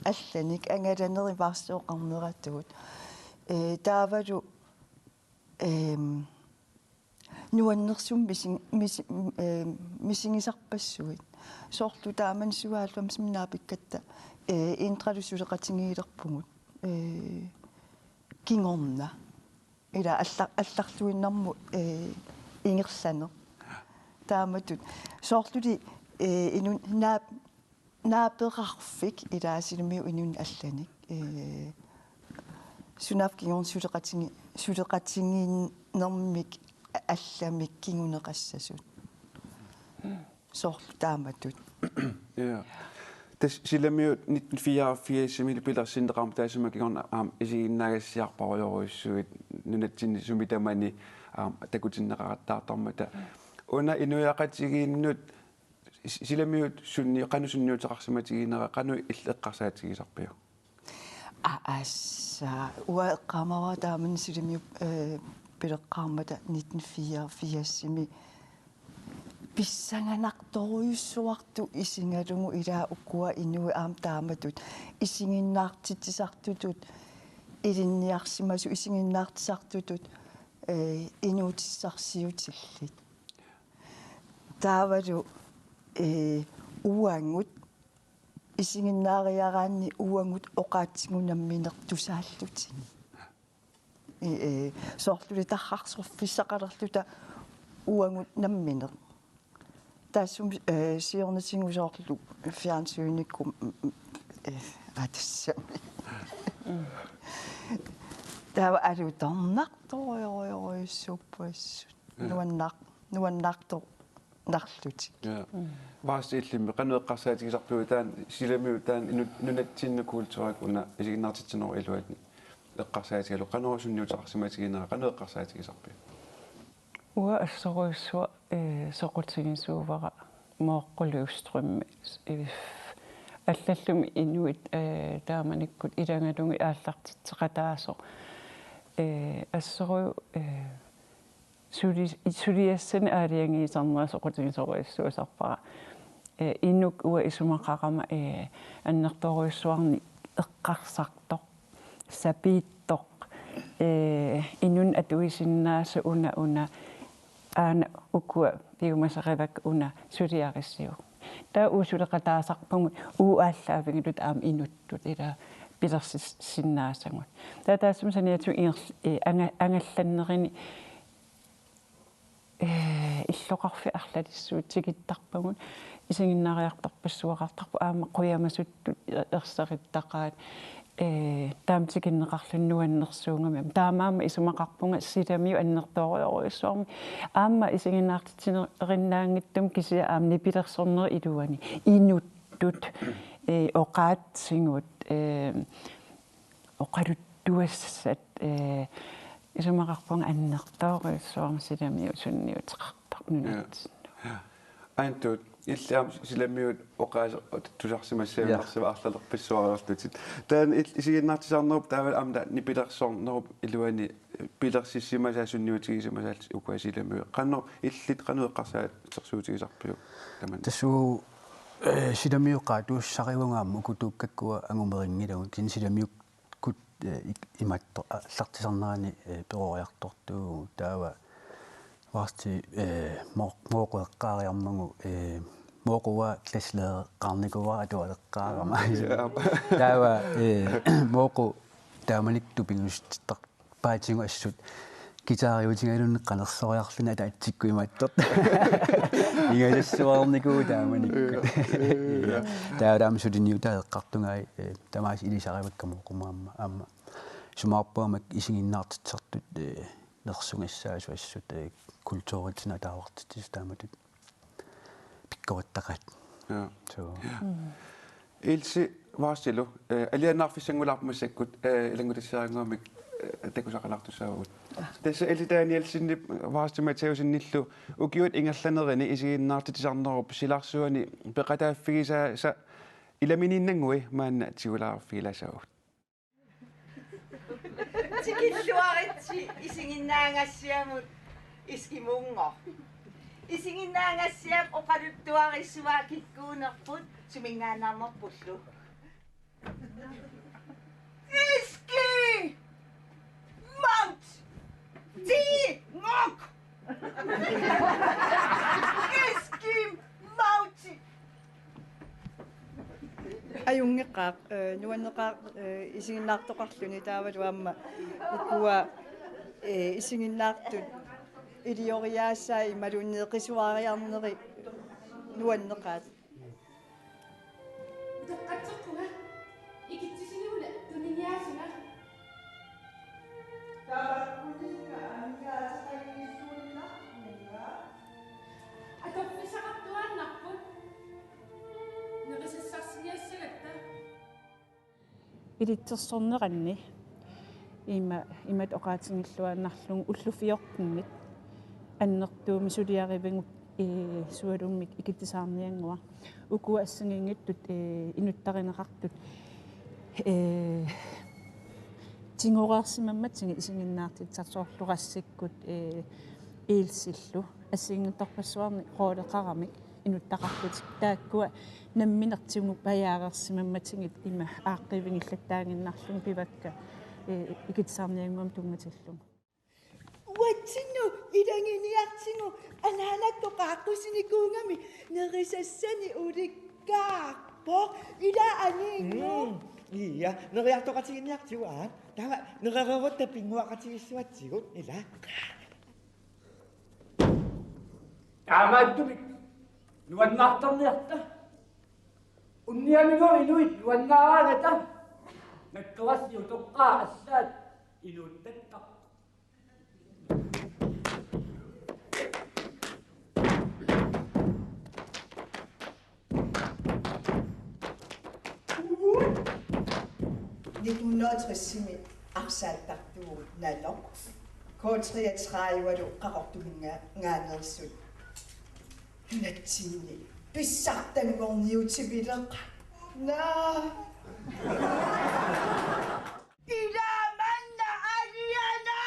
allanik, angalanerit vaarsioqarneratut. Ee, taavalu, eem, nuannersumik mising-, misi-, eem, misigisarpassuit. Soorlu taamani syvoghalvfemsimi naapikkatta, ee, Indralu suleqatigiilerpugut. Ee, kingorna. Ila alla-, allarluinnarmut, ee, ingerlaneq. Taamatut. Soorluli, ee, inun-, naap-, naapeqarfik ila Silamiut inunnik allanik. Ee, sunaaffa kingorna suleqatigi-, suleqatigiinnermik allamik kinguneqassasut. Soorlu taamatut. Ja. Tassa Silamiut nitten fireogfirsimi pilersinneqarmat taassuma kingorna aamma isiginnaagassiarparujorujussuit nunatsinni sumi tamani aamma takutinneqarattaartarmata. Una inuiaqatigiinnut S-, Silamiut sunni-, qanoq sunniuteqarsimatiginera, qanoq illit eqqarsaatigisarpiuk? Aa, assa, uanga eqqaamavara taamani Silamiut, ee, pileqqaarmata nitten fireogfirsimi pissanganartorujussuartut isigalugu ilaa ukua inuit aamma taamatut isiginnaartitsisartutut ilinniarsimasut isiginnaartitsisartutut, ee, inuutissarsiutillit. Taavalu, ee, uagut isiginnaariaraanni uagut oqaatsigut nammineq tusaallutik. Ee, ee, soorluli tarrarsorfissaqalerluta uagut nammineq. Taassuma, ee, siornatigut soorlu fjernsynikkut, mm, mm, ee, aa, tassami. Taava alutornartorujorujussuupput assut. Ja. Nuannar-, nuannaartornarlutik. Ja. Vaarsi, illimmi qanoq eqqarsaatigisarpiuk taanna Silamiut taanna inu-, nunatsinni kulturikkut una isiginnaartitsinerup iluani eqqarsaatigalugu qanoq sunniuteqarsimatiginera qanoq eqqarsaatigisarpiuk? Uanga assorujussuaq, ee, soqutigisuuara Mooqqu Løvstrøm, ee, allallumi inuit, ee, taamanikkut ilagalugit aallartitseqataasoq. Ee, assorujuk, ee, suli-, suliassanik aalajangiisarnera soqutigisorujussuusarpara. Ee, inuk uanga isumaqarama, ee, annertoorujussuarnik eqqarsartoq, sapiittoq, ee, inunnut atuisinnaasoq una, una, aana ukua piumasarivakka una suliarissiuk. Taava uagut suleqataasarpugut uagut aallaavigalugit aamma inuttut ila pilersissinnaasagut. Taava taassuma saniatigut ingerl-, ee, anga-, angallannerini ee, illoqarfiit arlalissuit tikittarpagut, isiginnaariartorpassuaqartarpoq aamma qujamasuttut er-, erserittaqaat, ee, taama tikinneqarluni nuannersuugami. Taamaammat isumaqarpunga Silamiut annertoorujorujussuarmik. Aamma isiginnaartitsinerinaanngitsumik kisianni aamma nipilersornerup iluani. Inuttut, ee, oqaatsigut, ee, oqaluttuassat, ee, isumaqarpunga annertoorujussuarmik Silamiut sunniuteqartoq nunatsinnut. Ja. Ja. Aamma tuut, illit aamma Silamiut oqaaseq tusarsimassaagut. Ja. Arlalerpassuarerlutit. Taanna il-, isiginnaartitsisarnerup taava aamma taanna nipilersornerup iluani pilersissimasai sunniutigisimasai ukua Silamiut. Qanoq illit qanoq eqqarsaatitsersuutigisarpiuk tamanna? Tassa uagut, ee, Silamiut qaatuussarivunga aamma uku Tuukkakkua angumerinngilagut, kisianni Silamiut kut, eh, ik-, imattoq aallartisarnerani, eh, peroriartortuuvugut. Taava Vaarsi, eh, Moo-, Mooqu eqqaariarmagu, eh, Mooqu uanga klasseledereqqaarnikuuara atualeqqaarama. Ja. Taava, eh, Mooqu taamanikkut tupigussutittarpaatigut assut guitariutigaluni qanersoriarluni ataatsikkut imattoq. Ingasassuarnikuuvoq taamanikkut. Ja, ja, ja. Taava taama suliniutaa eqqartugai, eh, tamaasa ilisarivakka Mooqumut aamma, aamma. Isumaqarpunga aamma isiginnaartitsisartut, eh, nersugassaasut assut, eh, kulturitsinnut ataavartitsisut taamatut pikkorittaqaat. Ja. Så. Ja. Mm. Ilse Vaarsilu, eh, alianaarfissanngulaarpoq massakkut, eh, ilanngutassiaraannguamik takusaqalaartussaavagut. Tassa Else Danielsenip Varsti Matthæussenillu ukiut ingerlanerini isiginnaartitsisarnerup silarsuani peqataaffigisaasa ilaminiinnanngui maanna tigulaarfigilaassavagut. Tikilluaritsi isiginnaagassiamut Eskimuunngooq. Isiginnaagassiap oqaluttuarissavaa kikkuunerput suminngaanneernerpullu. Eski! Mount! Ti! Ngok! Eski! Mount! Ajunngeqaaq, eh, nuanneqaaq, eh, isiginnaartoqarluni taavalu aamma ukua, eh, isiginnaartut ilioriaasaat imaluunniit qisuariarneri nuanneqaat. Utoqqatseqquga ikitsisinnguuna tuniniaasunga. Tamakkuninga aningaateqanngitsuinnarpunga. Atorfissaqartuaannarput. Nerisassarsiassagatta. Ilitsersorneranni ima, imatut oqaatigilluinnarlugu ullut fjortenit annertuumik suliarivagut, ee, sualummik ikittusaarniannguaq. Ukua assigiinngitsut, ee, inuttarineqartut, ee, tigoreersimammatigit isiginnaartitsisartoq soorlu Raskikkut, ee, Elsillu. Assigiinngitsorpassuarnik rooleqaramik inuttaqarlutik taakkua nammineq tigupajaareersimammatigit ima aaqqiivigillattaaginnarlugit pivakka, ee, ikittusaarniannguamik tunngatillugu. Uatsinnut ilaginiartigu anaanakkut qaaqqusinikuugami nerisassanik ulikkaarpoq ila aniingu. Mm. Ia, neriartoqatigiinniartigu aap. Taava nerereerutta pinnguaqatigiissuatsigut ila. Taamaattumik nuannaartarniarta. Unniamigooq inuit nuannaaraangata. Nakkorassi utoqqaat allaat inuuttattarput. Nitten hundrede og tres-imi arsaattartuuvoq Nanoq. K treogtredive-lu Qaqortuminngaanneersut. Nunatsinni pissartanngorniutivileq. Naa. Ilaa manna aliana!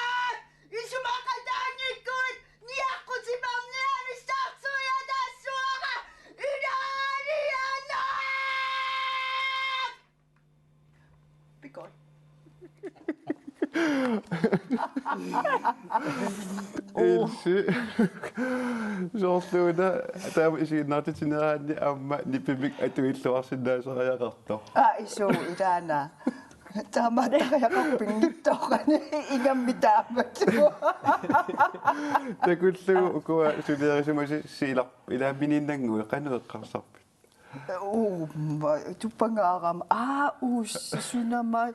Isumaqataanngikkuit niaqqusimaarniarnissaarsuiataassuara! Ilaaliana! Pikor. Elsi. Soorluuna taama isiginnaartitsinerani aamma nipimik atuilluarsinnaasariaqartoq. Aa, isu ilaana. Taamaattariaqarpinngitsoorani ingammik taamatut. Takullugu ukua suliarisimasut silarput ilaaminiinnannguit qanoq eqqarsarpit? Uuma, tupangaarama. Aa, uussa sunama.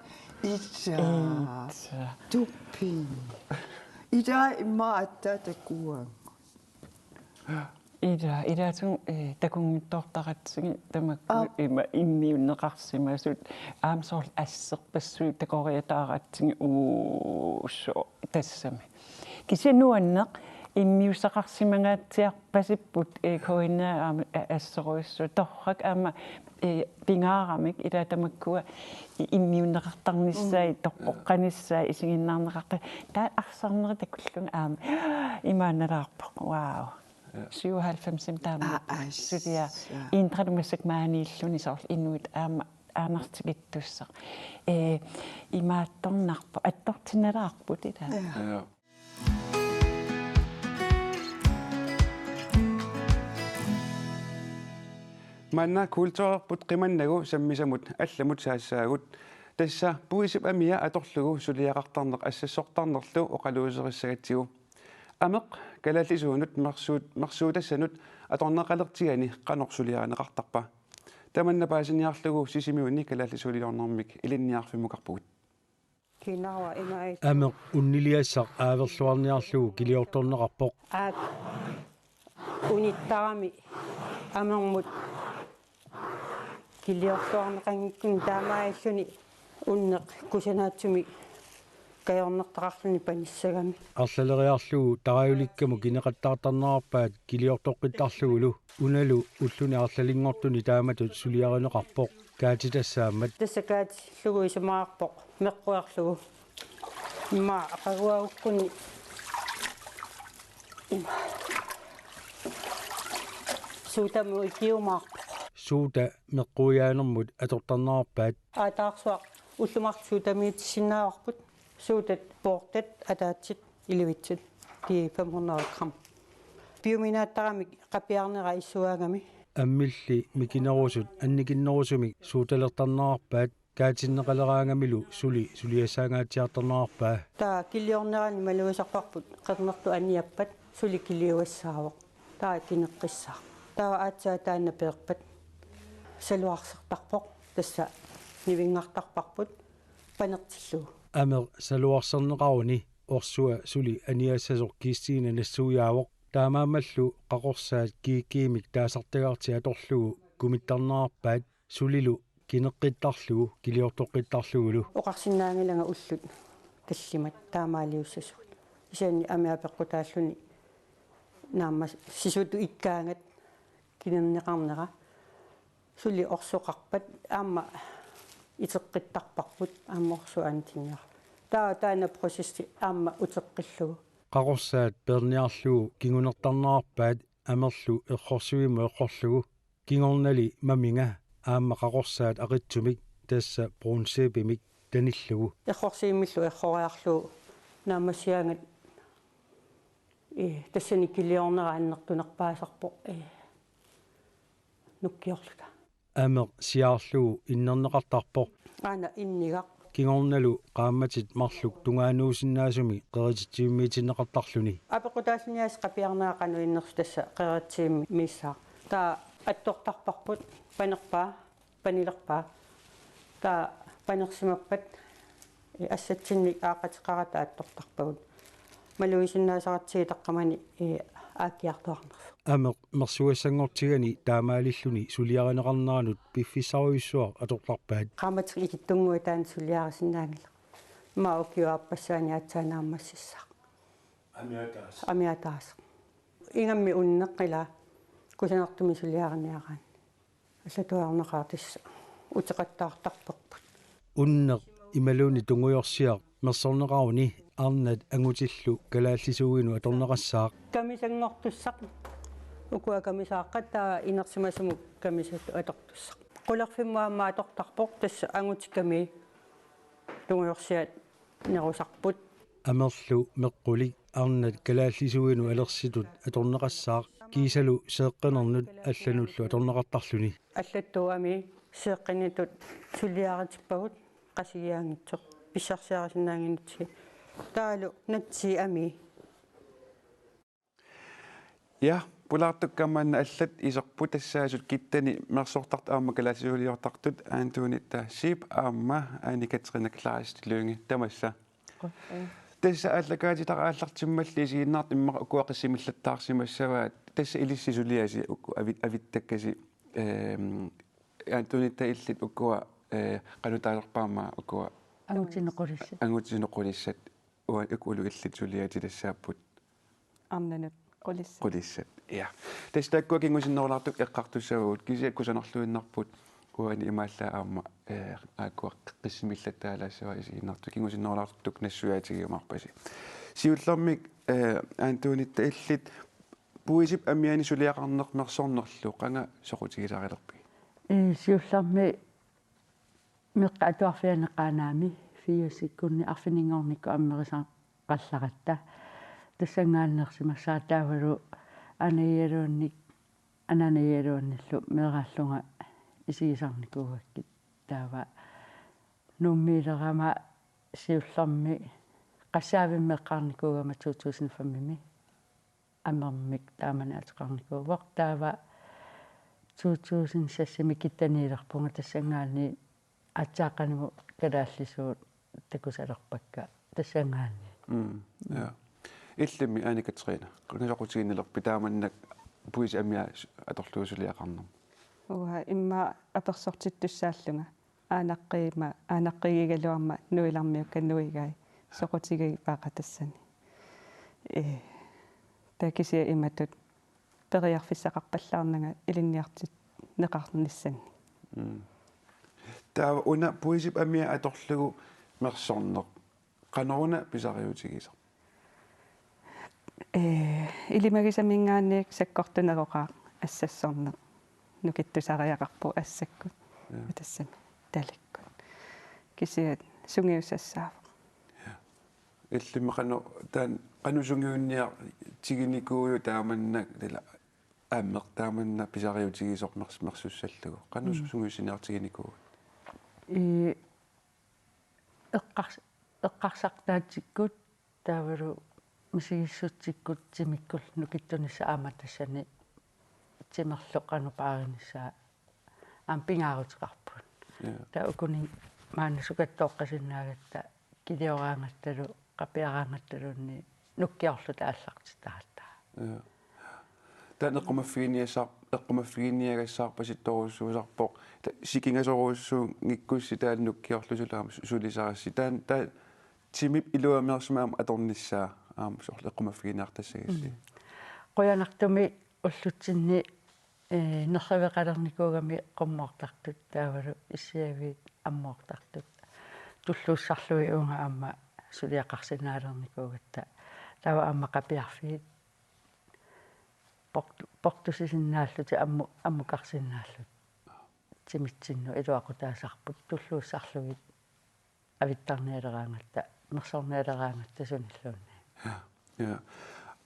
Itsa. Itsa. Tupping. Ila imaatta takuang. Ila, ilaatigut, eh, takunngitsoortaratsigit tamakku. Aap. Ima immiunneqarsimasut aamma soorlu asserpassuit takoriataaratsigit uusso tassami. Kisianni nuanneq immiussaqarsimangaatsiarpasipput, eh, K N A aamma, eh, assorujussuaq torrak aamma, eh, pingaaramik ila tamakkua i-, immiunneqartarnissaat, mm, toqqoqqanissaat, isiginnaarneqartartut. Taava arsarnerit takullugit aamma imaannalaarpoq. Wow. Ja. Syvoghalvfemsimi taama. Aa, assa. Suliaq. Indreluk massakkut maaniilluni soorlu inuit aamma aanartikittussaq. Ee, imaattornarpoq, attortinnalaarput ila. Ja. Ja. Manna kulturerput qimannagu sammisamut allamut saassaagut. Tassa puisip amia atorlugu suliaqartarneq assassortarnerlu oqaluuserissagatsigu. Ameq kalaallisuunut mersuut-, mersuutassanut atorneqalertigani qanoq suliarineqartarpa? Tamanna paasiniarlugu Sisimiuni kalaallisuuliornermik ilinniarfimmukarpugut. Kinaava ima ai. Ameq unniliassaq aaverluarniarlugu kiliortorneqarpoq. Aat unittarami amermut kiliortuarneqanngikkunik taamaalilluni unneq kusanaatsumik kajornertaqarluni panissagami. Arlaleriarlugu tarajulikkamut kineqattaartarnerarpaat kiliortoqqittarlugulu, unalu ulluni arlalinngortuni taamatut suliarineqarpoq kaatitassaammat. Tassa kaatillugu isumaqarpoq meqquerlugu. Immaqa aqaguagukkunni ima suutamut ikiumaarpoq. Suuta meqquiaanermut atortarnerarpaat. Aataarsuaq ullut marluk suutamiitissinnaavarput. Suutat poortat ataatsit ilivitsut. De fem hundrede gram. Piuminaattaramik qapiarnera issuaagami. Ammilli mikinerusut annikinnerusumik suutalertarnerarpaat kaatinneqaleraangamilu suli suliassaangaatsiartarnerarpaa. Taava kiliornerani malugisarparput qernertut aniappat suli kiliugassaavoq. Taava kineqqissaaq. Taava aatsaat taanna peerpat saluarsertarpoq, tassa nivinngartarparput panertillugu. Ameq saluarserneqaruni orsua suli aniassasoq kiissiina nassuiaavoq. Taamaammallu qaqorsaat kiikkiimik taasartagartik atorlugu kumittarnerarpaat sulilu kineqqittarlugu kiliortoqqittarlugulu. Oqarsinnaanngilanga ullut tallimat taamaaliussasugut. Kisianni ameq apeqqutaalluni naammassisutut ikkaangat kinerneqarnera. Suli orsoqarpat aamma iteqqittarparput aamma orsuantinniar. Taava taanna processi aamma uteqqillugu. Qaqorsaat peerniarlugu kingunertarnerarpaat amerlu errorsuimmut errorlugu. Kingornali maminga aamma qaqorsaat aqitsumik, tassa brunsæbemik tanillugu. Errorsuimmillu erroriarlugu naammassigaangat, ee, tassani kiliornera annertunerpaasarpoq, ee, nukkiorluta. Ameq siaarlugu innerneqartarpoq. Aana innigaq. Kingornalu qaammatit marluk tungaanuusinnaasumik qerititsivimmiitinneqartarluni. Apeqqutaalluni aasiit qapiarnera qanoq innersoq, tassa qerititsivimmiissaaq. Taava attortarparput, panerpaa, panilerpaa. Taava panersimappat, ee, assatsinnik aaqqateqarata attortarpagut. Malugisinnaasaratsigu taqqamani, ee, aakkiartuarnersoq. Ameq mersugassanngortigani taamaalilluni suliarineqarneranut piffissarujussuaq atortarpaat. Qaammatit ikittunnguit taanna suliarisinnaanngilaq. Immaqa ukiup aappassaani aatsaat naammassissaaq. Amiataasoq. Amiataasoq. Ingammik unneq ilaa kusanartumik suliariniaraanni. Allatut ajornaqaaq, tassa uteqattaartarparput. Unneq imaluunniit tungujorsiaq mersorneqaruni arnat angutillu kalaallisuuinut atorneqassaaq. Kamisanngortussaq. Ukua kamisaaqqat, taava inersimasumut kamisatut atortussaq. Qulerfimmut aamma atortarpoq, tassa angutit kamiit tungujorsiat nerusarput. Amerlu meqqulik arnat kalaallisuuinut alersitut atorneqassaaq, kiisalu seeqqanernut allanullu atorneqartarluni. Allattuami seeqqanitut suliaritippagut, qasigiaanngitsoq pissarsiarisinnaannginnatsigit. Taavalu natsiit amii. Ja, pulaartukkamma manna allat iserput, tassaasut Kittani mersortartut aamma kalaallisuuliortartut Antoinette Zeeb aamma Ane Katrine Kleist Lynge, tamassa. Tassa aallakaatitara aallartimmalli isiginnaartut immaqa ukua qissimillattaarsimassavaat, tassa ilissi suliasi uku avi-, avittakkasi, ehm, Antoinette, illit ukua, eh, qanoq taasarpaat aamma ukua Angutsinut qulissat. Angutsinut qulissat. Uanga ukulu illit suliatit tassaapput. Arnanut qulissat. Qulissat. Ja. Tassa taakkua kingusinnerulaartukkut eqqartussavagut, kisianni kusanarluinnarput uani imaallaat aamma, eh, aakkua qissimillattaalaassavaat isiginnaartut, kingusinnerulaartukkut nassuiaatigiumaarpasi. Siullermik, eh, Antoinette, illit puisip amianik suliaqarneq mersornerlu qanga soqutigisarilerpigit? Ee, siullermik meqqat atuarfianni Qaanaami firsikkunni arfininngornikkut ammerisaqallaratta. Tassanngaanneersimassaaq, taavalu anagigaluannik, anaanagigaluannillu meeraallunga isigisarnikuugakkit. Taava Nuummiilerama siullermik qassaavimmi eqqaarnikuugama to tusind femimi. Amermik taamani ateqarnikuuvoq. Taava to tusind seksimi Kittaniilerpunga, tassanngaanniit aatsaaqqanimut kalaallisuut takusalerpakka tassanngaanniit. Mm, ja. Illimmi, Ane Katrine, qanga soqutiginnilerpit taamannak puisip amiaa atorlugu suliaqarnermut? Uanga immaqa apersortittussaallunga. Aanaqqigima, aanaqqigigaluarama nuilarmiukka nuigai. soqutigivaat tassani. Ee, taava kisianni imatut periarfissaqarpallaarnanga ilinniartinneqarnissannik. Mm. Taava una puisip amia atorlugu mersorneq. Qanoruna pisariutigisoq? Ee, ilimagisaminngaanniit sakkortuneroqaaq assassorneq. Nukittusariaqarpoq assakkut. Ja. Tassami talikkut. Kisianni sungiusassaavoq. Ja. Illimmi qanoq taan qanoq sungiunniartiginikuuiuk taamanna ila aamma taamanna pisariutigisoq mers-, mersussallugu. Qanoq Mm. sungiussiniartiginikuuiuk? Ii, eqqars-, eqqarsartaatsikkut taavalu misigissutsikkut timikkullu nukittunissaq aamma tassani timerlu qanoq paarinissaa aamma pingaaruteqarput. Ja. Taava ukuni maanna sukattooqqasinnaagatta kilioraangattalu qapiaraangattaluunniit nukkiorluta aallartitaratta. Ja. Taanna eqqumaffiginiassaar-, eqqumaffiginiagassaarpasittorujussuusarpoq. Ta-, sikingasorujussuunngikkussi taanna nukkiorlusilu aamma su-, sulisarassi. Taanna, taanna timip iluaminersimasumik aamma atornissaa aamma soorlu eqqumaffiginiartassagissi. Mm. Qujanartumik ullutsinni, ee, nerriveqalernikuugami qummoortartut taavalu issiaviit ammoortartut. Tulluussarlugit uunga aamma suliaqarsinnaalernikuugatta. Taava aamma qapiarfiit port-, portusisinnaallutik ammu-, ammukarsinnaallutik. Timitsinnut iluaqutaasarput tulluussarlugit avittarnialeraangatta, mersornialeraangatta sunilluunniit. Ja, ja.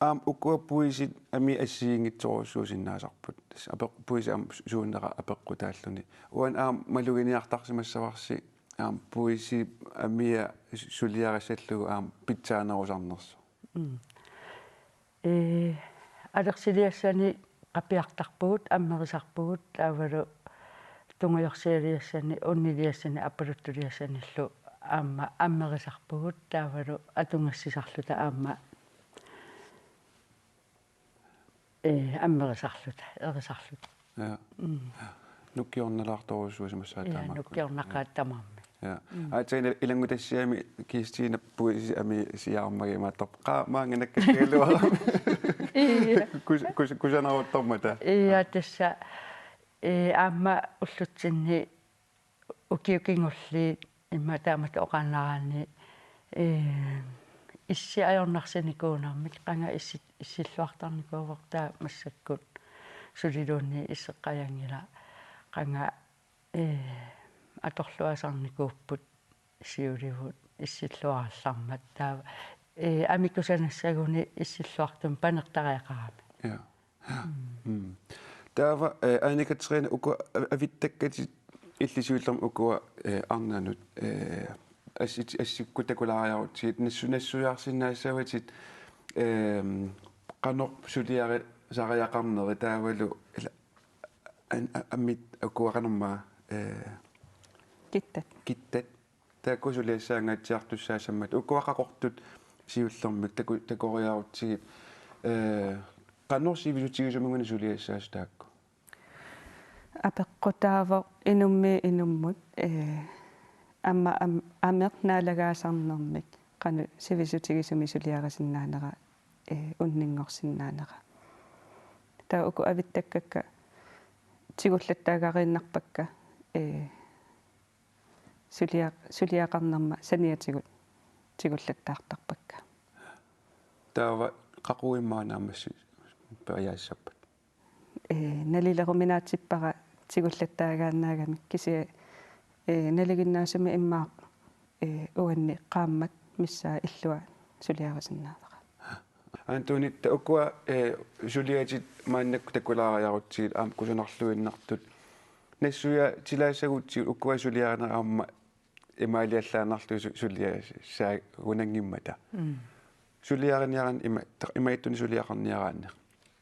Aamma ukua puisit amia assigiinngitsorujussuusinnaasarput. Tassa apeq-, puisi aamma su-, suunera apeqqutaalluni. Uani aamma maluginiartarsimassavarsi aamma puisi amia su-, suliarissallugu aamma pitsaanerusarnersoq. Mm. Ee, alersiliassani qapiartarpugut, ammerisarpugut, taavalu tungujorsialiassani, unniliassani, appaluttuliassanillu aamma ammerisarpugut, taavalu atugassisarluta aamma, ee, ammerisarluta, erisarluta. Ja. Mm. Nukkiornalaartorujussuusimassaat. Ja, taamaakkut. Nukkiornaqaat tamarmik. Ja. Mm. Aatsaat ilanngutassiami Kirstine puisi amia siaarmagimaattarpoq. Qaa, maanga nakkassagaluarami. Ja. Kus-, kus-, kusanaruttormata. Ja, tassa, ee, aamma ullutsinni ukiut kingulliit immaqa taamatut oqaannaraanni, ee, issi ajornarsinikuunermik qanga issi-, issilluartarnikuuvoq taava massakkut suliluunniit isseqqajanngilaq qanga, ee, atorluaasarnikuupput siulivut issilluarallarmat taava, ee, amikusanassagunik issilluartumik panertariaqarami. Ja. Mm. Mm. Taava, eh, Ane-Katrine, uku a-, avittakkatit illit siullermik ukua, eh, arnanut, eh, assit-, assikkut takulaariarutsigit nassu-, nassuiarsinnaassavatit, ehm, qanoq suliarisariaqarneri taavalu ila an-, a-, amit ukua qanormaa, eh, Kittat. Kittat. Taakku suliassangaatsiartussaasammat ukua qaqortut siullermik taku-, takoriarutsigit, eh, qanoq sivisutigisumik una suliassaasut taakku? Apeqqutaavoq inummiit inummut, eh, aamma am-, ameq naalagaasarnermik qanoq sivisutigisumik suliarisinnaanera, eh, unninngorsinnaanera. Taava uku avittakkakka tigullattaagariinnarpakka, eh, sulia-, suliaqarnerma saniatigut tigullattaartarpakka. Taava qaqugu immaqa naammassi periaassappat? Ee, nalileruminaatsippara tigullattaagaannaagami kisianni, ee, nalinginnaasumik immaqa, ee, uanni qaammat missaa illua suliarisinnaavara. Antonita, ukua, eh, suliatit maannakkut takulaariarutsigit aamma kusanarluinnartut. Nassuiaatilaassagutsigit ukua suliarineq aamma imaaliallaannarlugu su-, suliassaagunanngimmata. Mm. Suliariniaraanni ima-, ta-, imaattunik suliaqarniaraanni.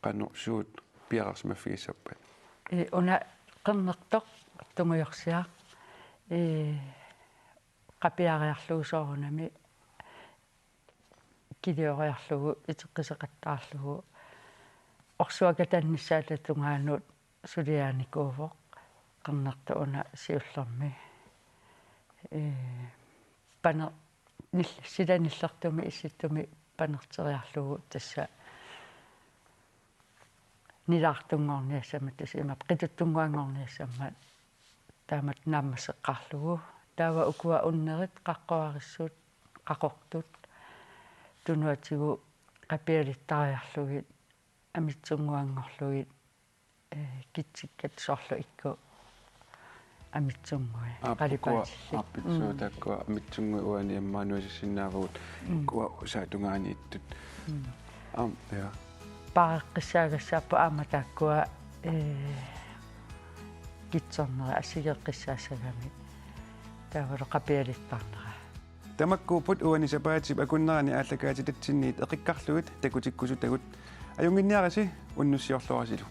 Qanoq suut piareersimaffigissappat? Eh, una qernertoq tungujorsiaq. Eh, qapiariarlugu soorunami kilioriarlugu iteqqiseqattaarlugu orsuakatannissaata tungaanut suliarinikuuvoq qernertoq una siullermik. Ee, pane-, nil-, sila nillertumik issittumi panerteriarlugu tassa nilaartunngorniassammat, tassa imaappoq qituttunnguanngorniassammat taamatut naammasseqqaarlugu. Taava ukua unnerit qaqqoarissut, qaqortut tunuatigut qapialittariarlugit amitsunnguanngorlugit, eh, kitsikkat soorlu ikkut amitsunnguit, aap, ukua qalipaatillit. Aap, pitsuu, mm, taakkua amitsunnguit uani immaqa nuisassinnaavagut. Mm. Ukua usaat tungaaniittut. Mm. Aam, ja. Paareqqissaagassaapput aamma taakkua, eh, kitsernerat assigeeqqissaassagami. Taavalu qapialittarnera. Tamakkuupput uani sapaatip akunnerani aallakaatitatsinniit eqikkarlugit takutikkusutagut. Ajunnginniarisi, unnussiorluarisilu.